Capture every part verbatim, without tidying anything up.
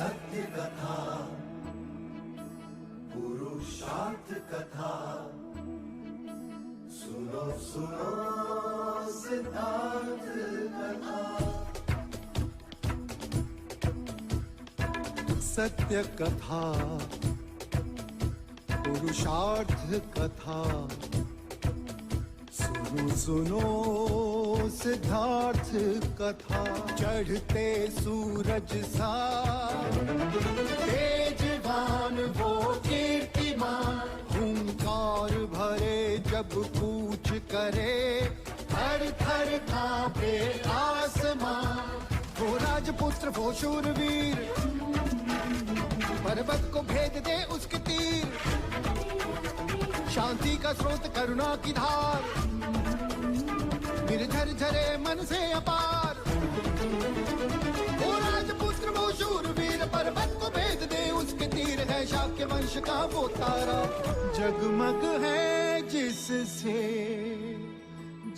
सत्य कथा, पुरुषार्थ कथा। सुनो, सुनो सिद्धार्थ कथा। सत्य कथा, पुरुषार्थ कथा। सुनो, सुनो सिद्धार्थ कथा। चढ़ते सूरज सा तेजवान वो कीर्तिमान, हुंकार भरे जब कूच करे, थर थर कांपे आसमां। वो राजपुत्र, वो शूरवीर, पर्वत को भेद दे उसके तीर। शांति का स्रोत, करुणा की धार, निर्झर झरे मन से अपार। वो राजपुत्र, वो शूरवीर, पर्वत को भेद दे उसके तीर। है शाक्य वंश का वो तारा, जगमग है जिससे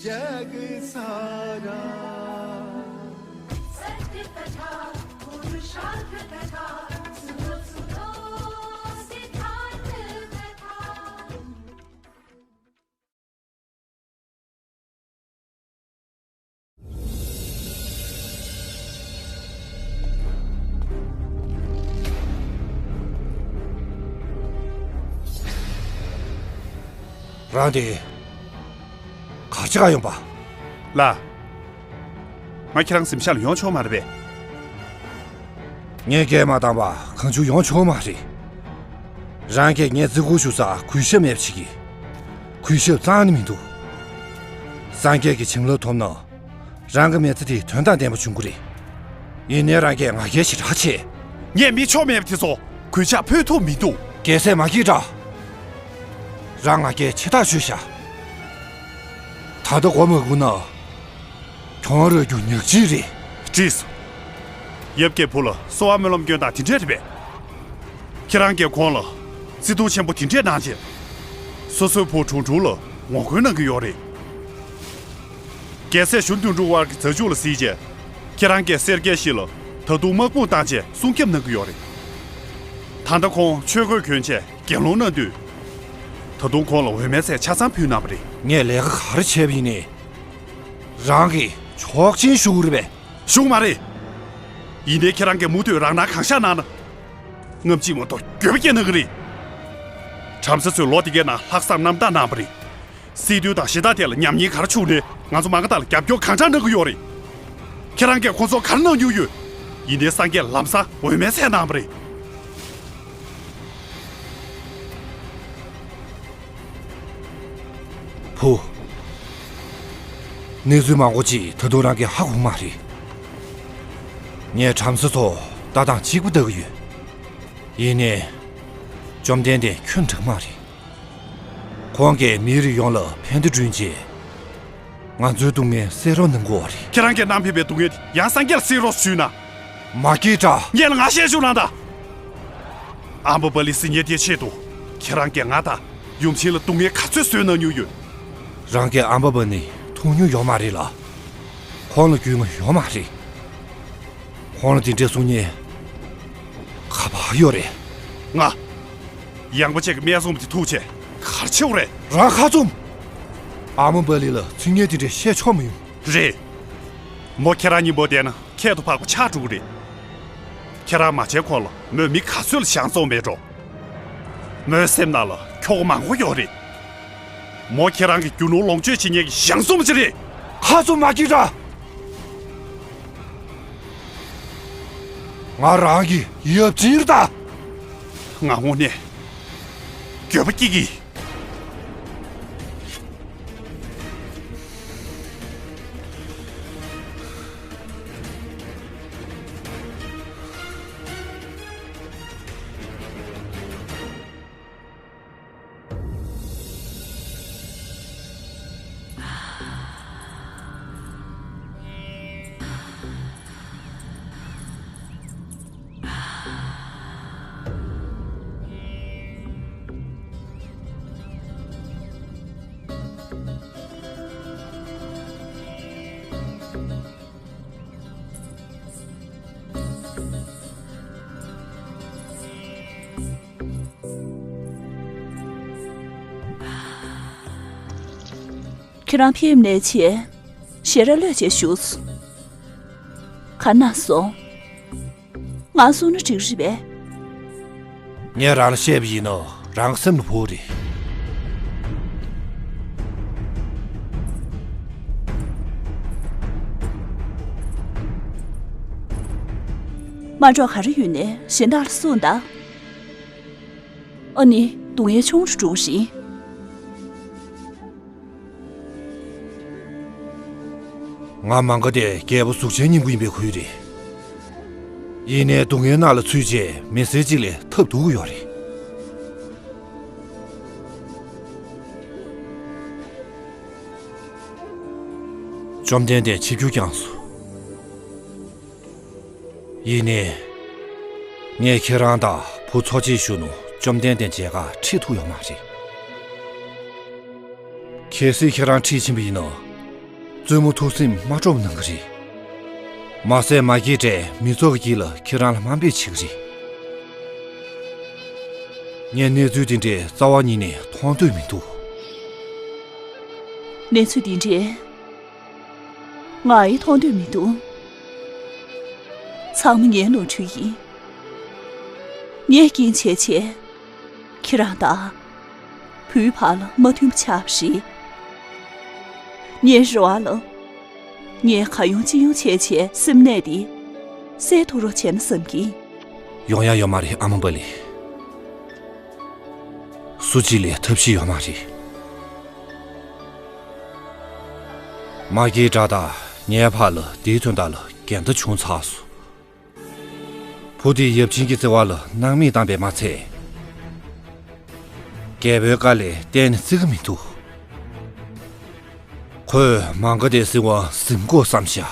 जग सारा। सत्य कथा, पुरुषार्थ कथा, सुनो, सुनो सिद्धार्थ कथा। རང་དེ་ག་ཅི་ག་ཡོང་པ། ལགས། ང་ཁྱེད་རང་གཟིམ་ཤག་ལ་ཡོང་ཆོག་མ་རེད་པས། ངས་སྐད་མ་བཏང་བ་གང་བྱུང་ཡོང་ཆོག་མ་རེད། རང་གིས་ངས་བརྩི་བཀུར་ཞུ་ས་གུས་ཞབས་མེད་པ་ཞིག་གིས། གུས་ཞབས་རྩ་ནས་མི་འདུག་སངས་རྒྱས་ཀྱི་བྱིན་རླབས་ཐོབ་ན། རང་གི་མི་ཚེ་དེ་དོན་དང་ལྡན་པ་བྱུང་གི་རེད། ཡིན་ནའི་རང་གིས་ང་རྒྱལ་ཞེ་དྲག་བྱེད། ངས་མི་ཆོ་མེད་པ་དེ་ཚོ་གུས་ཕྱག་ཕུལ་ཐུབ་མི་འདུག་རྒྱལ་སྲས་མ་སྐྱིད་དྲ། རང་ང་རྒྱལ་ཆེ་ཐག་ཆོད་ཤག་ད་ལྟ་མགོ་མ་སྒུར་ན། གྱོང་རག་རྒྱུ་ཉག་གཅིག་རེད། འགྲིག་སོང་། ཡབ་ཀྱི་བུ་ལ་གསོལ་བ་སྨོན་ལམ་སྐྱོན་སྟངས་དེ་འདྲས་རེད་པས། ཁྱེད་རང་གིས་ཁོང་ལ་བརྩི་མཐོང་ཆེན་པོ་དེ་འདྲས་གནང་བྱས། སོ་སོའི་བུ་ཁྲུང་ཁྲུང་ལ་ངོ་རྒོལ་གནང་གི་ཡོད་རེད། རྒྱལ་སྲས་གཞོན་དོན་གྲུབ་དབར་གྱི་མཛའ་གཅུགས་ལ་གཟིགས་བྱས། ཁྱེད་རང་གིས་སེར་སྐྱའི་གཞིས་ལ་ད་དུང་དམག་དཔུང་བཏང་བྱས་སྲུང་སྐྱོབ་གནང་གི་ཡོད་རེད། ད་ལྟ་ཁོང་ཆོས་གོས་གྱོན་བྱས་དགེ་སློང་གནང་དུས། ད་དུང་ཁོང་ལ་འོས་མའི་ཚལ་ཆ་ཚང་ཕུལ་གནང་བ་རེད། ངས་ལས་ཀ་ག་རེ་བྱས་པ་ཡིན་ནའི། རང་གིས་ཆོག་མཆན་ཞུ་གི་རེད་པས། ཞུ་གི་མ་རེད། ཡིན་ནའི་ཁྱེད་རང་གིས་མུ་མཐུད་རང་སྣང་གང་ཤར་གནང་ན། ངམ་གཅིག་མ་གཏོགས་འགྱོད་པ་སྐྱེ་གནང་གི་རེད། བྲམ་ཟེ་ཚོས་ལོ་འདི་གའི་ནང་ལྷག་བསམ་རྣམ་དག་གནང་བ་རེད། སྲིད་དོན་དང་ཞི་བདེ་ཐད་ལ་ཉམས་ཉེས་ག་རེ་བྱུང་ནའི་ང་ཚོ་མ་ག་དག་ལ་རྒྱབ་སྐྱོར་གང་དྲག་གནང་གི་ཡོད་རེད། ཁྱེད་རང་གིས་ཁོ་ཚོར་ག་རེ་གནང་མྱོང་ཡོད། ཡིན་ནའི་སངས་རྒྱས་ལམ་སང་འོས་མའི་ཚལ་གནང་བ་རེད། བུ། གནས་ཚུལ་མང་པོ་ཅིག་ད་དུང་རང་གིས་ཧ་གོ་མ་རེད། ངས་བྲམ་ཟེ་ཚོ་ལྟ་སྟངས་གཅིག་པ་ལྟ་གི་ཡོད། ཡིན་ནའི། བཅོམ་ལྡན་འདས་ཁྱོད་འགྲིག་མ་རེད། ཁོང་གིས་མིའི་རིགས་ཡོངས་ལ་ཕན་བདེ་བསྐྲུན་རྗེས། ང་ཚོའི་སྡུག་བསྔལ་སེལ་རོགས་གནང་དགོས་པ་རེད། ཁྱེད་རང་གིས་གནང་ཕེབས་པའི་སྡུག་བསྔལ་དེ་ཡང་སངས་རྒྱས་ལ་སེལ་རོགས་ཞུས་ན། མ་སྐྱིད་དྲ། ངས་ལ་ང་བཤད་ཤོག་རང་དང་། ཨམ་བ་པ་ལི་སི་ཉེ་དེའི་ཆེད་དུ། ཁྱེད་རང་གིས་ང་དང་ཡུམ་ཆེན་ལ་སྡུག་བསྔལ་ག་ཚོད་བཟོས་གནང་མྱོང་ཡོད། རང་གིས་ཨམ་བ་པ་ནི་མཐོང་མྱོང་ཡོད་མ་རེད་ལ། ཁོང་ལ་རྒྱུས་མངའ་ཡོད་མ་རེད། ཁོང་ལ་དེ་འདྲའི་གསུང་མཁན་ག་པར་ཡོད་རེད། ང་། ཡངས་པ་ཅིག་གི་སྨད་འཚོང་པ་དེ་ཐུག་བྱས་ག་རེ་བྱེད་དགོས་རེད། རང་ཁ་བཙུམ། ཨ་མ་པ་ལི་ལ་ཚིག་ངན་དེ་འདྲ་བཤད་ཆོག་མི་ཡོང་། རེད། མོ་ཁྱེད་རང་གཉིས་པོ་བསྡད་ན་ཁྱད་དུ་འཕགས་པ་ཆགས་འགྲོ་གི་རེད། ཁྱེད་རང་མ་བྱས་གོང་ལ་མོས་མི་ག་ཚོད་ལ་བྱམས་བརྩེ་མེད་འགྲོ། མོའི་སེམས་ནང་ལ་ཁྱོ་ག་མང་པོ་ཡོད་རེད། མོ་ཁྱེད་རང་གི་རྒྱུ་ནོར་ལོངས་སྤྱོད་བྱེད་མཁན་གྱི་ཞང་ཚོང་ཅིག་རེད། ཁ་བཙུམ་མ་སྐྱིད་དྲ། ང་རང་གི་ཡབ་ཆེན་རེད་ད། ང་དངོས་གནས་འགྱོད་པ་སྐྱེ་གི། ཁྱེད་རང་ཕེབས་ནས་བྱས། ཞལ་རས་ལོས་བྱས་བཞུགས་སོ། ག་ན་སོང་། ང་གསུང་ན་འགྲིག་རེད་པས། ངས་རང་ལ་བཤད་པ་ཡིན་ནོ། རང་སེམས་ལ་བོར་རེད། མ་འགྲོ་ག་རེ་ཡོད་ནས་གཞན་དག་ལ་གསུངས་དང་། ཨ་ནི་སྡུག་བསྔལ་ཆུང་རུ་འགྲོ་གི་རེད། ང་མ་འགའ་དེ་རྒྱལ་པོ་གཟུགས་ཅན་སྙིང་པོ་ཡིན་པའི་ཁུལ་རེད། ཡིན་ནའི་སྡུག་བསྔལ་ནང་ལ་ཚུད་བྱས་མི་སེར་གཅིག་ལས་ཐབས་སྡུག་གི་ཡོད་རེད། བཅོམ་ལྡན་འདས་ཆིབས་བསྒྱུར་བསྐྱངས་སོ། ཡིན་ནའི། ངས་ཁྱེད་རང་དང་བུ་འཚོ་བྱེད་བཞུགས་ནོ་བཅོམ་ལྡན་འདས་མཇལ་ཁ་ཁྲིད་ཐུབ་ཡོད་མ་རེད། གལ་སྲིད་ཁྱེད་རང་ཁྲིད་ཕྱིན་པ་ཡིན་ནོ། བཙུན་མོ་ཐུགས་སེམས་མ་སྤྲོ་བ་གནང་གི་རེད། མ་ཟད་མ་སྐྱེས་དགྲས་མི་ཚོགས་ཀྱི་དཀྱིལ་ལ་ཁྱེད་རང་ལ་དམའ་འབེབས་བྱེད་ཀྱི་རེད། ངས་གནས་ཚུལ་དེ་འདྲའི་རྩ་བ་ཉིད་ནས་མཐོང་འདོད་མི་འདུག་གནས་ཚུལ་འདི་འདྲའི། ང་ཡི་མཐོང་འདོད་མི་འདུག་ཚང་མ་ངའི་ནོར་འཁྲུལ་ཡིན། ངས་རྐྱེན་བྱས་བྱས། ཁྱེད་རང་དང་། བུའི་བར་ལ་མ་མཐུན་པ་ཆགས་པ་རེད། ངའི་རེ་བ་ལ། ངས་གང་ཡོང་ཅི་ཡོང་བྱས་བྱས་སེམས་ནད་དེ། སེལ་ཐུབ་རོགས་བྱས་ན་བསམ་གྱི། ཡོང་ཡ་ཡོད་མ་རེད་ཨ་མ་པ་ལི། སུ་གཅིག་ལས་ཐབས་ཤེས་ཡོད་མ་རེད། མ་སྐྱེས་དགྲ་དང་ངའི་བར་ལ་དེའི་དོན་དག་ལ་འགལ་ཟླ་བྱུང་ཚར་སོང་། བུ་དེ་ཡབ་ཆེན་གྱི་བརྩེ་བ་ལ་སྣང་མེད་བཏང་བས་མ་ཚད། རྒྱལ་པོའི་བཀའ་ལས་གཏན་ནས་བརྩི་གི་མི་འདུག་ཁོས་མ་འགའ་དེ་སྲིད་དབང་ཟིན་དགོས་བསམ་བཞག་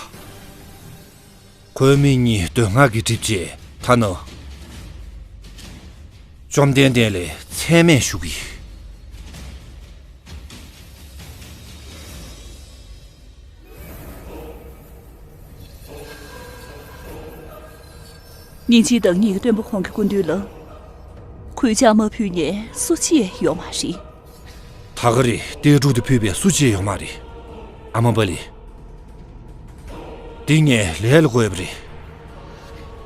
ཁོའི་མིག་གཉིས་འདོད་སྔགས་ཀྱིས་བསྒྲིབས་རྗེས་ཐ་ན། བཅོམ་ལྡན་འདས་ལས་མཚན་སྨད་ཞུ་གི། སྙིང་རྗེའི་བདག་ཉིད་ཀྱི་སྟོན་པ་ཁོང་གི་སྐུ་མདུན་ལ། གུས་ཕྱག་མ་ཕུལ་མཁན་སུ་གཅིག་ཡོད་མ་རེད། ད་ག་རེ་གཏད་དྲུག་དེ་ཕུལ་བའི་སུ་གཅིག་ཡོད་མ་རེད། ཨ་མ་པ་ལི། འདི་ངས་ལས་ལ་བཀོད་པ་རེད།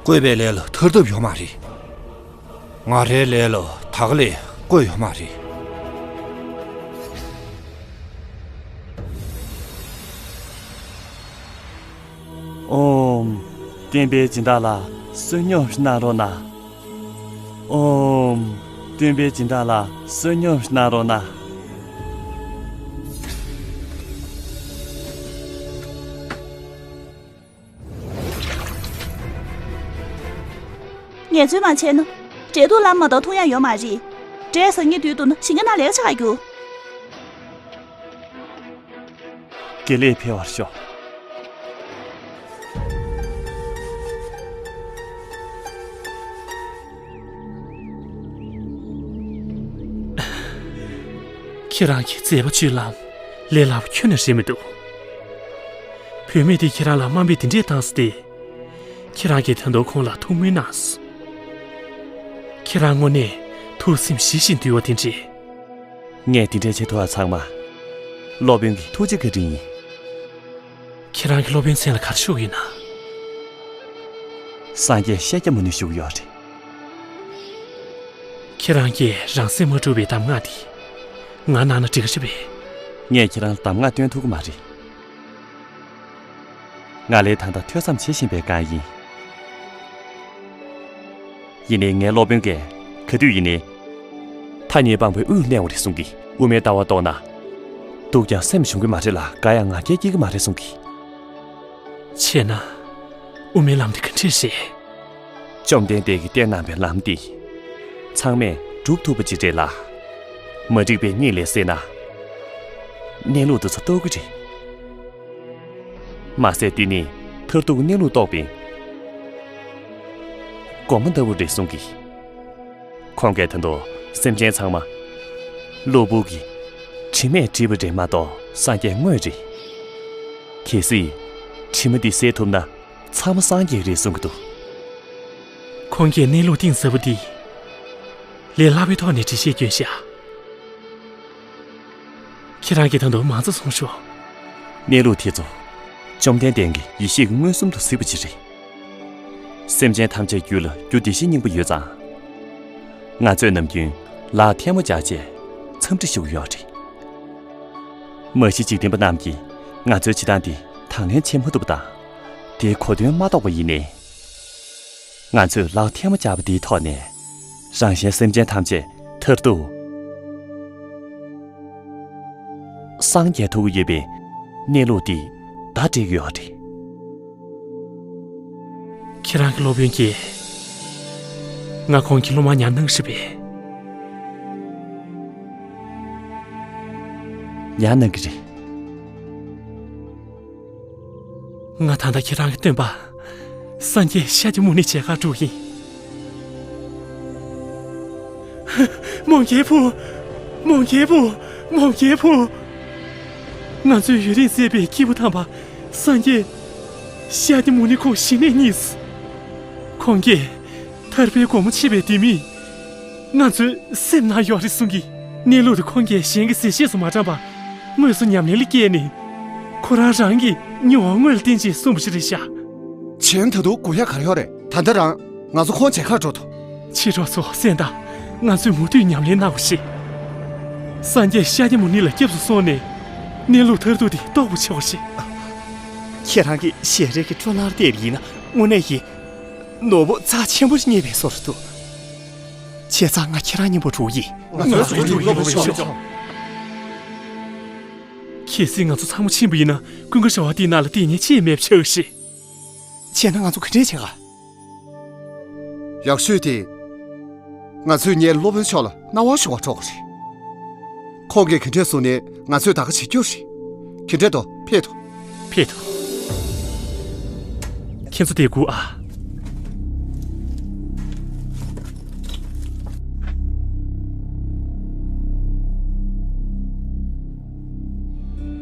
བཀོད་པའི་ལས་ལ་ཐར་ཐབས་ཡོད་མ་རེད། ང་རའི་ལས་ལ་ད་ག་ལས་བཀོད་ཡོད་མ་རེད། ཨོམ། སྟོན་པའི་སྦྱིན་བདག་ལ་བསོད་སྙོམས་གནང་རོགས་གནང་། ཨོམ། སྟོན་པའི་སྦྱིན་བདག་ལ་བསོད་སྙོམས་གནང་རོགས་གནང་། ངལ་རྩོལ་མ་བྱས་ན། འབྲས་ཐུག་ལ་མ་གཏོགས་འཐུང་ཡ་ཡོད་མ་རེད། འབྲས་ཟ་སྙིང་འདོད་འདུག་ན་ཞིང་ཁ་ནང་ལས་ཆགས་རྒྱུ། དགེ་ལེགས་འཕེལ་བར་ཤོག་ཁྱེད་རང་གི་མཛད་པ་སྤྱོད་ལམ་ལས་སླ་བོ་ཁྱོན་ནས་རེད་མི་འདུག་བུད་མེད་དེ་ཁྱེད་རང་ལ་དམའ་འབེབས་དེ་འདྲས་བཏང་སྟེ། ཁྱེད་རང་གིས་ད་དུང་ཁོང་ལ་ཐུགས་སྨོན་གནང་སོང་། ཁྱེད་རང་དངོས་གནས་ཐུགས་སེམས་ཞི་ཞིང་དུལ་བ་དེ་འདྲས། ངས་དེ་འདྲའི་བྱེད་ཐུབ་པ་ཚང་མ། སློབ་དཔོན་གྱི་ཐུགས་རྗེ་བཀའ་དྲིན་ཡིན། ཁྱེད་རང་གི་སློབ་དཔོན་མཚན་ལ་ག་རེ་ཞུ་གི་ཡིན་ན། སངས་རྒྱས་ཤཱཀྱ་མུ་ནེ་ཞུ་གི་ཡོད་རེད། ཁྱེད་རང་གིས་རང་སེམས་མ་དཀྲུགས་པའི་གདམས་ངག་འདི་ང་གནང་ན་འགྲིག་གི་རེད་པས། ངས་ཁྱེད་རང་ལ་གདམས་ངག་སྟོན་ཐུབ་ཀྱི་མ་རེད། ང་ལས་ད་ལྟ་ཐོས་བསམ་བྱེད་བཞིན་པའི་སྒང་ཡིན། ཡིན་ནའི་ངའི་སློབ་དཔོན་གྱིས་ག་དུས་ཡིན་ནའི། ཐ་སྙད་སྤངས་པའི་དབུས་གནས་པ་རེད་གསུང་གི། དབུ་མའི་ལྟ་བ་རྟོགས་ན། སྡུག་ཀྱང་སེམས་བྱུང་གི་མ་རེད་ལ་དགའ་ཡང་ང་རྒྱལ་སྐྱེ་གི་མ་རེད་གསུང་གི། བྱས་ན། དབུ་མའི་ལམ་དེ་ག་འདྲས་རེད། བཅོམ་ལྡན་འདས་ཀྱིས་བསྟན་གནང་བའི་ལམ་འདི། ཚང་མས་སྒྲུབ་ཐུབ་པ་ཅིག་རེད་ལ། མ་འགྲིག་པའི་གཉིད་ལས་སད་ན། གནས་ལུགས་འདི་ཚོ་རྟོགས་ཀྱི་རེད། མ་ཟད་འདི་ནི་མཐར་ཐུག་གནས་ལུགས་རྟོགས་པའི་སྒོ་མོ་ལྟ་བུ་རེད་གསུང་གི། ཁོང་གིས་ད་དུང་སེམས་ཅན་ཚང་མ་གློ་བུར་གྱི་དྲི་མས་བསྒྲིབས་པ་རེད་མ་གཏོགས་སངས་རྒྱས་དངོས་རེད། གལ་སྲིད་དྲི་མ་འདི་སེལ་ཐུབ་ན། ཚང་མ་སངས་རྒྱས་རེད་གསུང་གི་འདུག་ཁོང་གིས་གནས་ལུགས་གཏིང་ཟབ་པོ་འདི་ལས་སླ་བའི་ཐོག་ནས་འགྲེལ་བཤད་བསྐྱོན་ཤག་ཁྱེད་རང་གིས་ད་དུང་མང་ཙམ་གསུངས་ཤོག། གནས་ལུགས་དེ་ཚོ་བཅོམ་ལྡན་འདས་ཀྱི་ཡེ་ཤེས་ཀྱིས་མངོན་སུམ་དུ་གཟིགས་པ་ཅིག་རེད། སེམས་ཅན་ཐམས་ཅད་རྒྱུད་ལ་རྒྱུ་བདེ་གཤེགས་སྙིང་པོ་ཡོད་ཙང་། ང་ཚོས་ནམ་རྒྱུན་ལག་ཐལ་མོ་སྦྱར་བྱས་འཚམས་འདྲི་ཞུ་གི་ཡོད་རེད། མ་གཞི་འཇིག་རྟེན་པ་རྣམས་ཀྱིས་ང་ཚོའི་བྱེད་སྟངས་འདི་དང་ལེན་བྱེད་མ་ཐུབ་པ་དང་། དེའི་གོ་དོན་མ་རྟོགས་པ་ཡིན་ནའི། ང་ཚོས་ལག་ཐལ་མོ་སྦྱར་བ་འདིའི་ཐོག་ནས། རང་གཞན་སེམས་ཅན་ཐམས་ཅད་མཐར་ཐུག་སངས་རྒྱས་ཐུབ་ཀྱི་ཡོད་པའི་གནས་ལུགས་འདི་བརྡ་སྤྲད་ཀྱི་ཡོད་རེད། ཁྱེད་རང་གི་སློབ་དཔོན་གྱིས་ང་ཁོང་གི་སློབ་མ་ཉར་གནང་ཞེས་པས། ཉར་གནང་གི་རེད། ང་ད་ལྟ་ཁྱེད་རང་གི་སྟོན་པ། སངས་རྒྱས་ཤཱཀྱ་མུ་ནེ་མཇལ་ཁར་འགྲོ་གི་ཡིན། མོའུ་འགལ་བུ། མོའུ་འགལ་བུ། མོའུ་འགལ་བུ། ང་ཚོའི་ཡུན་རིང་བཙལ་བའི་སྐྱེས་བུ་དམ་པ། སངས་རྒྱས་ཤཱཀྱ་མུ་ནེ་ཁོང་ཞི་གནས་གཉིས། ཁོང་གིས་ཐར་པའི་སྒོ་མོ་ཕྱེ་བའི་ལྡེ་མིག་ང་ཚོའི་སེམས་ནང་ཡོད་རེད་གསུང་གི། གནས་ལུགས་དེ་ཁོང་གིས་གཞན་གྱི་ཟེར་བཤད་སུ་མ་དྲངས་པར། དངོས་སུ་ཉམས་ལེན་ལ་བསྐྱལ་ནས། ཁོ་རང་རང་གི་མྱོང་བ་དངོས་ལ་བརྟེན་བྱས་གསུངས་པ་ཞིག་རེད་ཤག། གཞན་ད་དུང་སྒུག་ཡ་ག་རེ་ཡོད་རེད། ད་ལྟ་རང་ང་ཚོ་ཁོང་མཇལ་ཁར་འགྲོ་ཐུབ། མཆེད་གྲོགས་ཚོ་གསན་དང་། ང་ཚོས་མུ་མཐུད་ཉམས་ལེན་གནང་བ་ཞིག། སངས་རྒྱས་ཤཱཀྱ་མུ་ནེ་ལ་སྐྱབས་སུ་སོང་ནས། གནས་ལུགས་མཐར་ཐུག་དེ་རྟོགས་པ་བྱེད་པ་ཞིག། ཁྱེད་རང་གི་ཞལ་རས་ཀྱི་སྤྲོ་སྣང་བལྟས་པ་ཡིན་ན། དངོས་གནས་ཀྱི་ནོར་བུ་རྩ་ཆེན་པོ་ཞིག་རྙེད་པའི་བཟོ་འདྲ་འདུག། བྱས་ཙང་ང་ཁྱེད་རང་མཉམ་པོ་འགྲོ་གི་ཡིན། ང་ཚོ་འགྲོ་གི་ཡིན། གལ་སྲིད་ང་ཚོ་ཚང་མ་ཕྱིན་པ་ཡིན་ན། ཀུན་དགའ་ར་བ་དེའི་ནང་ལ་བསྡད་མཁན་ཅིག་མེད་པ་ཆགས་ཀྱི་རེད། བྱས་ན་ང་ཚོ་ག་འདྲས་བྱེད་ག། ཡག་ཤོས་དེ། ང་ཚོས་ངའི་སློབ་དཔོན་མཆོག་ལ་གནང་བ་ཞུ་བར་འགྲོ་དགོས་རེད། ཁོང་གིས་ག་འདྲས་གསུངས་ནའི་ང་ཚོས་ད་ག་བྱེད་རྒྱུ་རེད། ག་འདྲས་འདུག། ཕེབས་དང་། ཕེབས་དང་། ཁྱེད་ཚོ་དེར་སྒུག་ཨ།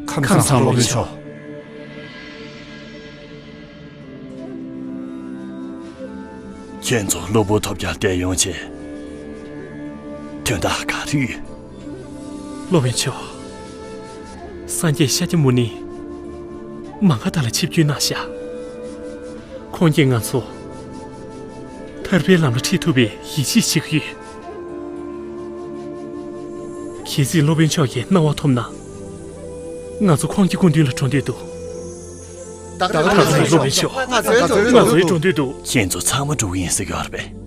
ཁམས་བཟང་སློབ་དཔོན་མཆོག། ཁྱེད་ཚོ་གློ་བུར་ཐོལ་རྒྱག་བསྡད་ཡོང་བྱས། དོན་དག་ག་རེ་ཡོད། སློབ་དཔོན་མཆོག། སངས་རྒྱས་ཤཱཀྱ་མུ་ནེ་མ་ག་དྷ་ལ་ཆིབས་བསྒྱུར་གནང་ཤག། ཁོང་གིས་ང་ཚོ་ཐར་པའི་ལམ་ལ་ཁྲིད་ཐུབ་པའི་ཡིད་ཆེས་བྱེད་ཀྱི་ཡོད། གལ་སྲིད་སློབ་དཔོན་མཆོག་གིས་གནང་བ་ཐོབ་ན། ང་ཚོ་ཁོང་གི་སྐུ་མདུན་ལ་འགྲོ་འདོད་འདུག། ད་ག་ནང་སློབ་དཔོན་མཆོག། ང་ཚོའི་འགྲོ་འདོད་འདུག། ཁྱེད་ཚོ་ཚང་མ་འགྲོ་གི་ཡིན་ཟེར་གྱི་ཡོད་རེད་པས།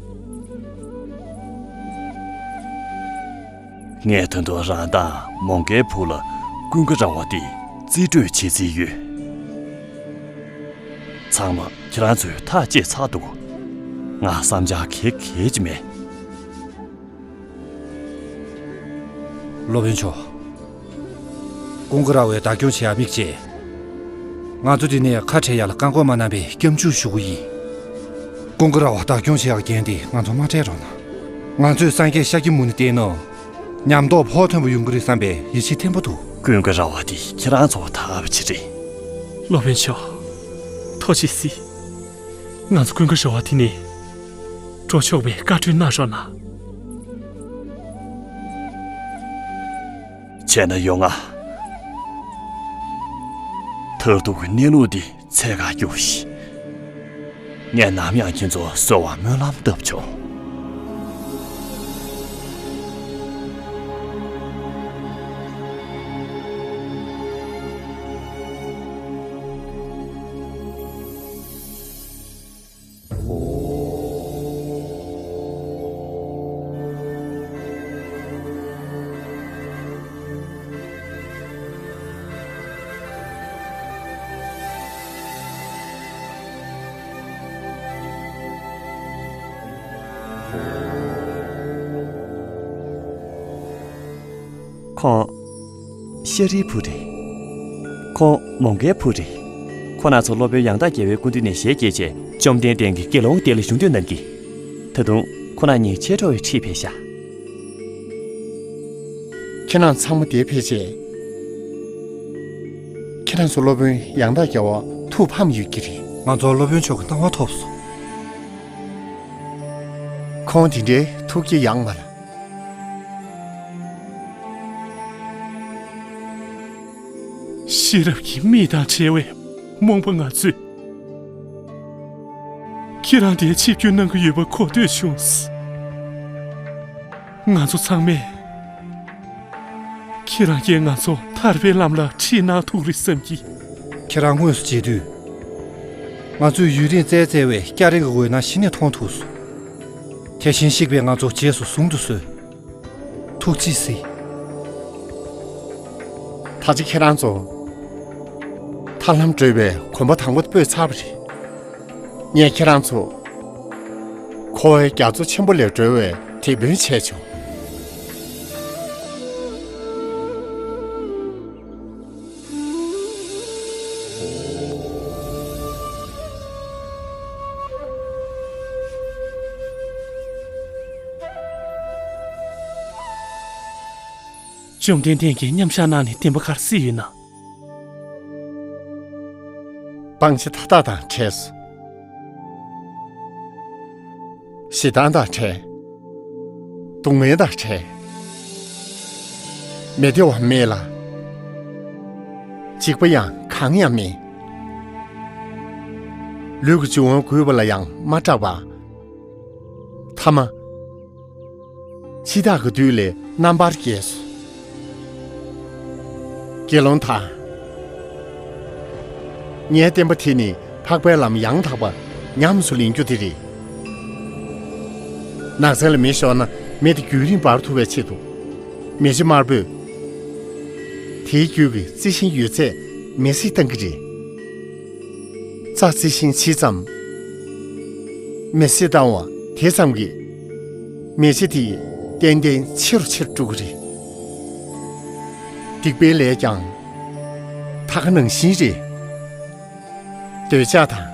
ངས་ད་དུང་རང་དང་མོའུ་འགལ་བུ་ལ་ཀུན་དགའ་ར་བ་དེ་རྩིས་སྤྲོད་བྱེད་རྩིས་ཡོད། ཚང་མ་ཁྱེད་རང་ཚོས་ཐག་བཅད་ཚར་འདུག། ང་བསམ་འཆར་ག་གེ་ཅིག་མེད། སློབ་དཔོན་མཆོག། ཀུན་དགའ་ར་བས་བདག་སྐྱོང་བྱེད་ཡ་དམིགས་བྱས། ང་ཚོ་འདི་ནས་ཁ་བྲལ་ཡ་ལ་བཀག་འགོག་མ་གནང་བའི་སྐྱབས་འཇུག་ཞུ་གི་ཡིན། ཀུན་དགའ་ར་བ་བདག་སྐྱོང་བྱེད་ཡ་འགན་དེ་ང་ཚོ་མ་སྤྲད་རོགས་གནང་། ང་ཚོས་སངས་རྒྱས་ཤཱཀྱ་མུ་ནེ་བསྟེན་ན། ཉམས་རྟོགས་ཕོག་ཐོན་པོ་ཡོང་གི་རེད་བསམ་པའི་ཡིད་ཆེས་བརྟན་པོ་འདུག། ཀུན་དགའ་ར་བ་དེ་ཁྱེད་རང་ཚོ་ཐར་པ་ཅིག་རེད། སློབ་དཔོན་མཆོག། ཐུགས་རྗེ་གཟིགས། ང་ཚོ་ཀུན་དགའ་ར་བ་དེ་ནས་འགྲོ་ཆོག་པའི་བཀའ་འཁྲོལ་གནང་རོགས་གནང་། བྱས་ན་ཡོང་ང་། མཐར་ཐུག་གི་གནས་ལུགས་འདི་འཚོལ་ག་རྒྱུགས་ཤིག། ངས་ནམ་ཡང་ཁྱེད་ཚོ་གསོད་པར་སྨོན་ལམ་བཏབ་བྱུང་། ཁོང་ཤཱ་རིའི་བུ་རེད། ཁོང་མོའུ་འགལ་བུ་རེད། ཁོང་རྣམ་ཚོ་སློབ་དཔོན་ཡང་དག་རྒྱལ་བའི་སྐུ་མདུན་ནས་ཞལ་གྱེས་བྱས་བཅོམ་ལྡན་འདས་ཀྱི་དགེ་སློང་སྡེ་ལ་བཞུགས་འདོད་གནང་གིས། ད་དུང་ཁོང་རྣམ་གཉིས་མཆེད་གྲོགས་ཡོད་ཁྲིད་ཕེབས་ཤག། ཁྱེད་རང་ཚང་མ་འདིར་ཕེབས་བྱས། ཁྱེད་རང་ཚོ་སློབ་དཔོན་ཡང་དག་རྒྱལ་བ་ཐུགས་ཕམ་ཡོད་ཀྱི་རེད། ང་ཚོ་སློབ་དཔོན་མཆོག་གི་གནང་བ་ཐོབ་སོང་། ཁོང་དེ་འདྲའི་ཐུགས་ཀྱི་ཡངས་མ་ལ། ཤེས་རབ་ཀྱི་མིག་དང་བྲལ་བའི་རྨོངས་པ་ང་ཚོས། ཁྱེད་རང་དེར་ཆིབས་བསྒྱུར་གནང་གི་ཡོད་པ་གོ་ཐོས་བྱུང་། ང་ཚོ་ཚང་མས། ཁྱེད་རང་གིས་ང་ཚོ་ཐར་པའི་ལམ་ལ་ཁྲིད་གནང་ཐུབ་རེད་བསམ་གྱི། ཁྱེད་རང་དངོས་སུ་མཇལ་དུས། ང་ཚོས་ཡུན་རིང་བཙལ་བཙལ་བའི་སྐྱ་རེངས་ཀྱི་འོད་སྣང་གཞི་ནས་མཐོང་ཐུབ་སོང་། དེ་བཞིན་གཤེགས་པས་ང་ཚོ་རྗེས་སུ་བཟུང་དུ་གསོལ། ཐུགས་རྗེས་གཟིགས། ད་ཆ་ཁྱེད་རང་ཚོ། ཐར་ལམ་བགྲོད་པའི་གོམ་པ་དང་པོ་སྤོས་ཚར་བ་རེད། ངས་ཁྱེད་རང་ཚོ། འཁོར་བའི་རྒྱ་མཚོ་ཆེན་པོ་ལས་སྒྲོལ་བའི་དེད་དཔོན་བྱས་ཆོག། བཅོམ་ལྡན་འདས་ཀྱིས་མཉམ་བཞག་གནང་ནས་བདེན་པ་ག་རེ་གཟིགས་ཡོད་ན། སྤང་བྱ་མཐའ་དག་དང་བྲལ་སོང་། ཞེ་སྡང་དང་བྲལ། སྡུག་བསྔལ་དང་བྲལ། མི་བདེ་བ་མེད་ལ། འཇིགས་པ་ཡང་གང་ཡང་མེད། ལུས་ཀྱི་འབྱུང་བ་རྒུད་པ་ལ་ཡང་མ་སྐྲག་པ། ཐ་མ། འཆི་བདག་གི་བདུད་ལས་རྣམ་པར་རྒྱལ་སོང་། དགེ་སློང་དག། ངའི་བསྟན་པ་དེ་ནི་འཕགས་པའི་ལམ་ཡང་དག་པ་ཉམས་སུ་ལེན་རྒྱུ་དེ་རེད། ནགས་ཚལ་ལ་མེ་ཤོར་ན་མེ་དེ་རྒྱུན་རིང་འབར་ཐུབ་པའི་ཆེད་དུ། མེ་ལྕེ་དམར་པོས་དེའི་རྒྱུད་ཀྱི་རྩི་ཤིང་ཡོད་ཚད་མེ་བསྲེགས་བཏང་གི་རེད། རྩྭ་རྩི་ཤིང་ཇི་ཙམ། མེ་བསྲེགས་བཏང་བ་དེ་ཙམ་གྱིས། མེ་ལྕེ་དེ་ཏན་ཏན་ཆེ་རུ་ཆེ་རུ་འགྲོ་གི་རེད། སྡིག་པའི་ལས་ཀྱང་ད་ག་ནང་བཞིན་རེད། འདོད་ཆགས་དང་།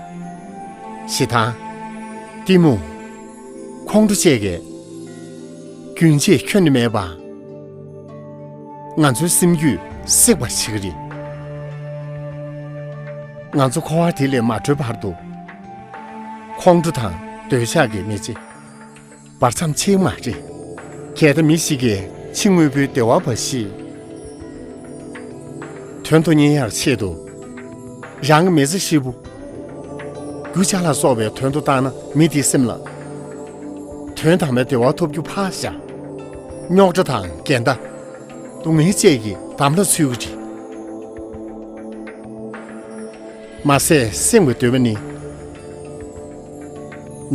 ཞེ་སྡང་། གཏི་མུག་ཁོང་ཁྲོ་བཅས་ཀྱིས། རྒྱུན་ཆད་ཁྱོན་ནས་མེད་པ། ང་ཚོའི་སེམས་རྒྱུད་བསྲེག་པར་བྱེད་ཀྱི་རེད། ང་ཚོ་འཁོར་བ་དེ་ལས་མ་གྲོལ་བར་དུ། ཁོང་ཁྲོ་དང་འདོད་ཆགས་ཀྱི་མེ་ལྕེ་འབར་མཚམས་ཆད་མ་རེད། གལ་ཏེ་མི་ཞིག་གིས་ཕྱི་དངོས་པོའི་བདེ་བ་འབའ་ཞིག་དོན་དུ་གཉེར་ཡག་ཆེད་དུ། རང་གི་མི་ཚེ་ཧྲིལ་པོ། རྒྱུ་ཆ་ལ་སོགས་པའི་དོན་དུ་བཏང་ན། མི་དེའི་སེམས་ལ་དོན་དམ་པའི་བདེ་བ་ཐོབ་རྒྱུ་ཕར་བཞག། རྙོག་དྲ་དང་འགལ་ཟླ། སྡུག་བསྔལ་བཅས་ཀྱི་འདམ་ལ་ཚུད་ཀྱི་རེད། མ་ཟད་སེམས་ཀྱི་འདོད་པ་ནི།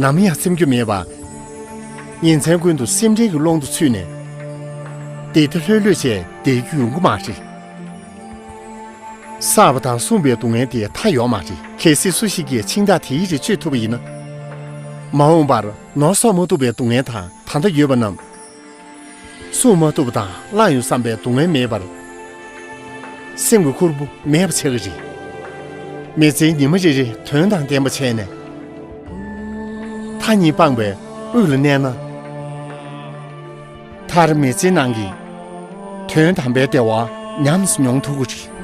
ནམ་ཡང་སེམས་རྒྱུ་མེད་པ། ཉིན་མཚན་ཀུན་ཏུ་སེམས་ཁྲལ་གྱི་ཀློང་དུ་ཚུད་ནས། བདེ་བདེ་ལྷོད་ལྷོད་བྱས་བསྡད་རྒྱུ་ཡོང་གི་མ་རེད། བསགས་པ་དང་བསྲུངས་པའི་སྡུག་བསྔལ་དེ་མཐའ་ཡོད་མ་རེད། གལ་སྲིད་སུ་ཞིག་གིས་ཤིང་རྟ་དེའི་རིགས་གཅོད་ཐུབ་པ་ཡིན་ན། མ་འོངས་པར་ནོར་གསོག་མ་ཐུབ་པའི་སྡུག་བསྔལ་དང་ད་ལྟ་ཡོད་པ་རྣམས། བསྲུང་མ་ཐུབ་པ་དང་བླངས་ཡོང་བསམ་པའི་སྡུག་བསྔལ་མེད་པར། སེམས་ཀྱི་ཁུར་པོ་མེད་པ་ཆགས་ཀྱི་རེད། མི་ཚེའི་ཉི་མ་རེ་རེ་དོན་དང་ལྡན་པ་བྱས་ནས། མཐའ་གཉིས་སྤངས་པའི་དབུས་ལ་གནས་ན། མཐར་མི་ཚེའི་ནང་གི་དོན་དམ་པའི་བདེ་བ་ཉམས་སུ་མྱོང་ཐུབ་ཀྱི་རེད།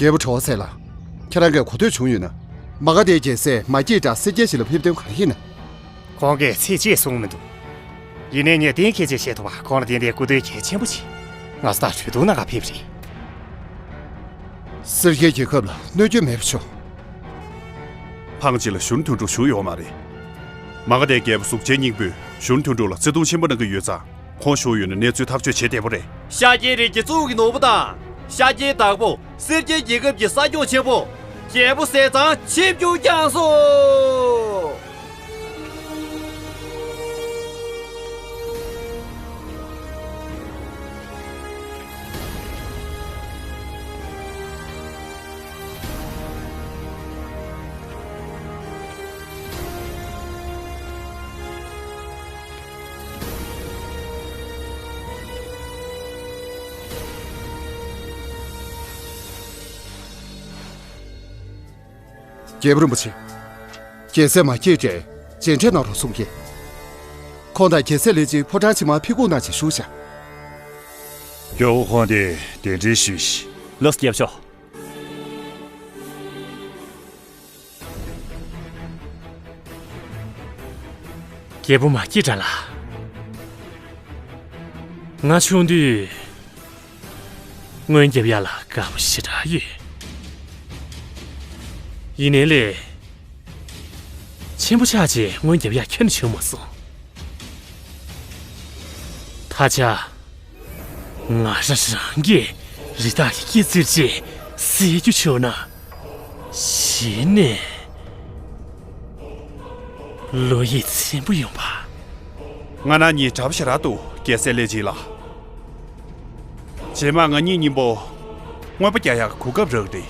རྒྱལ་པོ་གྲོགས་ཚེ་ལགས། ཁྱེད་རང་གིས་གོ་ཐོས་བྱུང་ཡོད་ན། མ་ག་དྷའི་རྒྱལ་སྲས་མ་སྐྱེས་དགྲ་སེར་སྐྱའི་ཞིང་ལ་ཕེབས་དོན་ག་རེ་ཡིན་ན། ཁོང་གིས་ཚིག་གཅིག་གསུངས་མི་འདུག། ཡིན་ནའི་ངས་གཏན་འཁེལ་ཅིག་བཤད་ཐུབ་པ། ཁོང་ལ་ཏན་ཏན་སྐུ་དོན་གལ་ཆེན་པོ་ཆེ། ང་ཚོ་དང་གྲོས་བསྡུར་གནང་གར་ཕེབས་རེད། སེར་སྐྱའི་རྒྱལ་ཁབ་ལ་གནོད་སྐྱོན་མེད་པ་བྱུང་། ཕངས་ཅི་ལ་གཞོན་དོན་གྲུབ་བཞུགས་ཡོད་མ་རེད། མ་ག་དྷའི་རྒྱལ་པོ་གཟུགས་ཅན་སྙིང་པོས་གཞོན་དོན་གྲུབ་ལ་བརྩེ་དུང་ཆེན་པོ་གནང་གི་ཡོད་ཙང་། ཁོང་བཞུགས་ཡོད་ན་གནས་ཚུལ་ཐག་གཅོད་བྱེད་བདེ་པོ་རེད། ཤཱཀྱའི་རིགས་ཀྱི་གཙུག་གི་ནོར་བུ་དང་། ཤཱཀྱའི་བདག་པོ། སེར་སྐྱའི་རྒྱལ་ཁབ་ཀྱི་ས་སྐྱོང་ཆེན་པོ། རྒྱལ་པོ་ཟས་གཙང་ཆིབས་བསྒྱུར་བསྐྱངས་སོ། རྒྱལ་པོ་རིན་པོ་ཆེ། རྒྱལ་སྲས་མ་སྐྱེས་དགྲས་མཇལ་འཕྲད་གནང་རོགས་གསུང་གི། ཁོང་དང་རྒྱལ་སྲས་ལྷན་ཅིག་ཕོ་བྲང་ཕྱི་མར་ཕེབས་སྒུག་གནང་ཞེས་ཞུ་བཞག། མགྱོགས་པོ་ཁོང་དེ་གདན་འདྲེན་ཞུས་ཤིག། ལགས་སོ་རྒྱལ་པོ་མཆོག། རྒྱལ་པོ་མ་སྐྱེས་དགྲ་ལགས། ང་ཆུང་དུས་སྔོན་རྒྱབ་ཡག་ལ་དགའ་པོ་ཞེ་དྲག་ཡོད། ཡིན་ནའི་ལས། ཆེན་པོ་ཆགས་རྗེས་སྔོན་རྒྱབ་ཡག་ཁྱོན་ནས་བྱུང་མ་སོང་། ད་ཆ། ང་རང་རང་གི་རི་དྭགས་ཀྱི་སྐེ་བཙིར་རྗེས་བསད་རྒྱུ་བྱུང་ན། གཞི་ནས་བློ་ཡིད་ཚིམ་པོ་ཡོང་པ། ང་རང་གཉིས་འདྲ་པོ་ཞེ་དྲག་འདུག་རྒྱལ་སྲས་ལྷས་བྱིན་ལགས། རྗེས་མ་ང་གཉིས་མཉམ་པོ་རྔོན་པ་རྒྱག་ཡག་གོ་སྐབས་རག་རེད།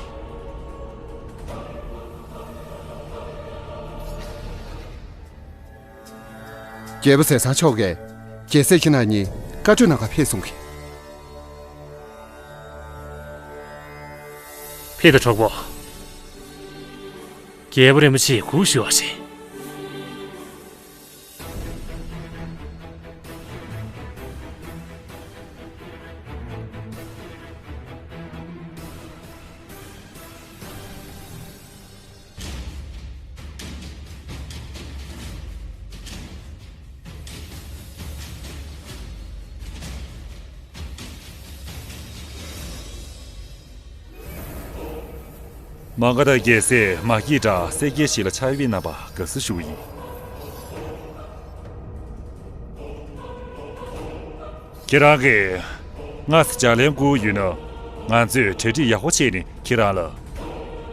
རྒྱལ་པོ་ཟས་གཙང་མཆོག་གིས་རྒྱལ་སྲས་ཁྱེད་རྣམ་གཉིས་བཀའ་གྲོས་གནང་གར་ཕེབས་གསུང་གི། ཕེབས་དང་གྲོགས་པོ། རྒྱལ་པོ་རིན་པོ་ཆེས་སྒུག་བཞུགས་པ་རེད། མ་ག་དྷ་རྒྱལ་སྲས་མ་སྐྱེས་དགྲ་གསལ་རྒྱལ་ཞིག་ལ་ཆགས་ཡོད་པའི་རྣམ་པ་དགའ་བསུ་ཞུ་གི་ཡིན། ཁྱེད་རང་གིས་སྔར་ལྗགས་ལན་བསྐུར་ཡོད་ན། ང་ཚོས་གྲ་སྒྲིག་ཡག་པོ་བྱས་ནས་ཁྱེད་རང་ལ་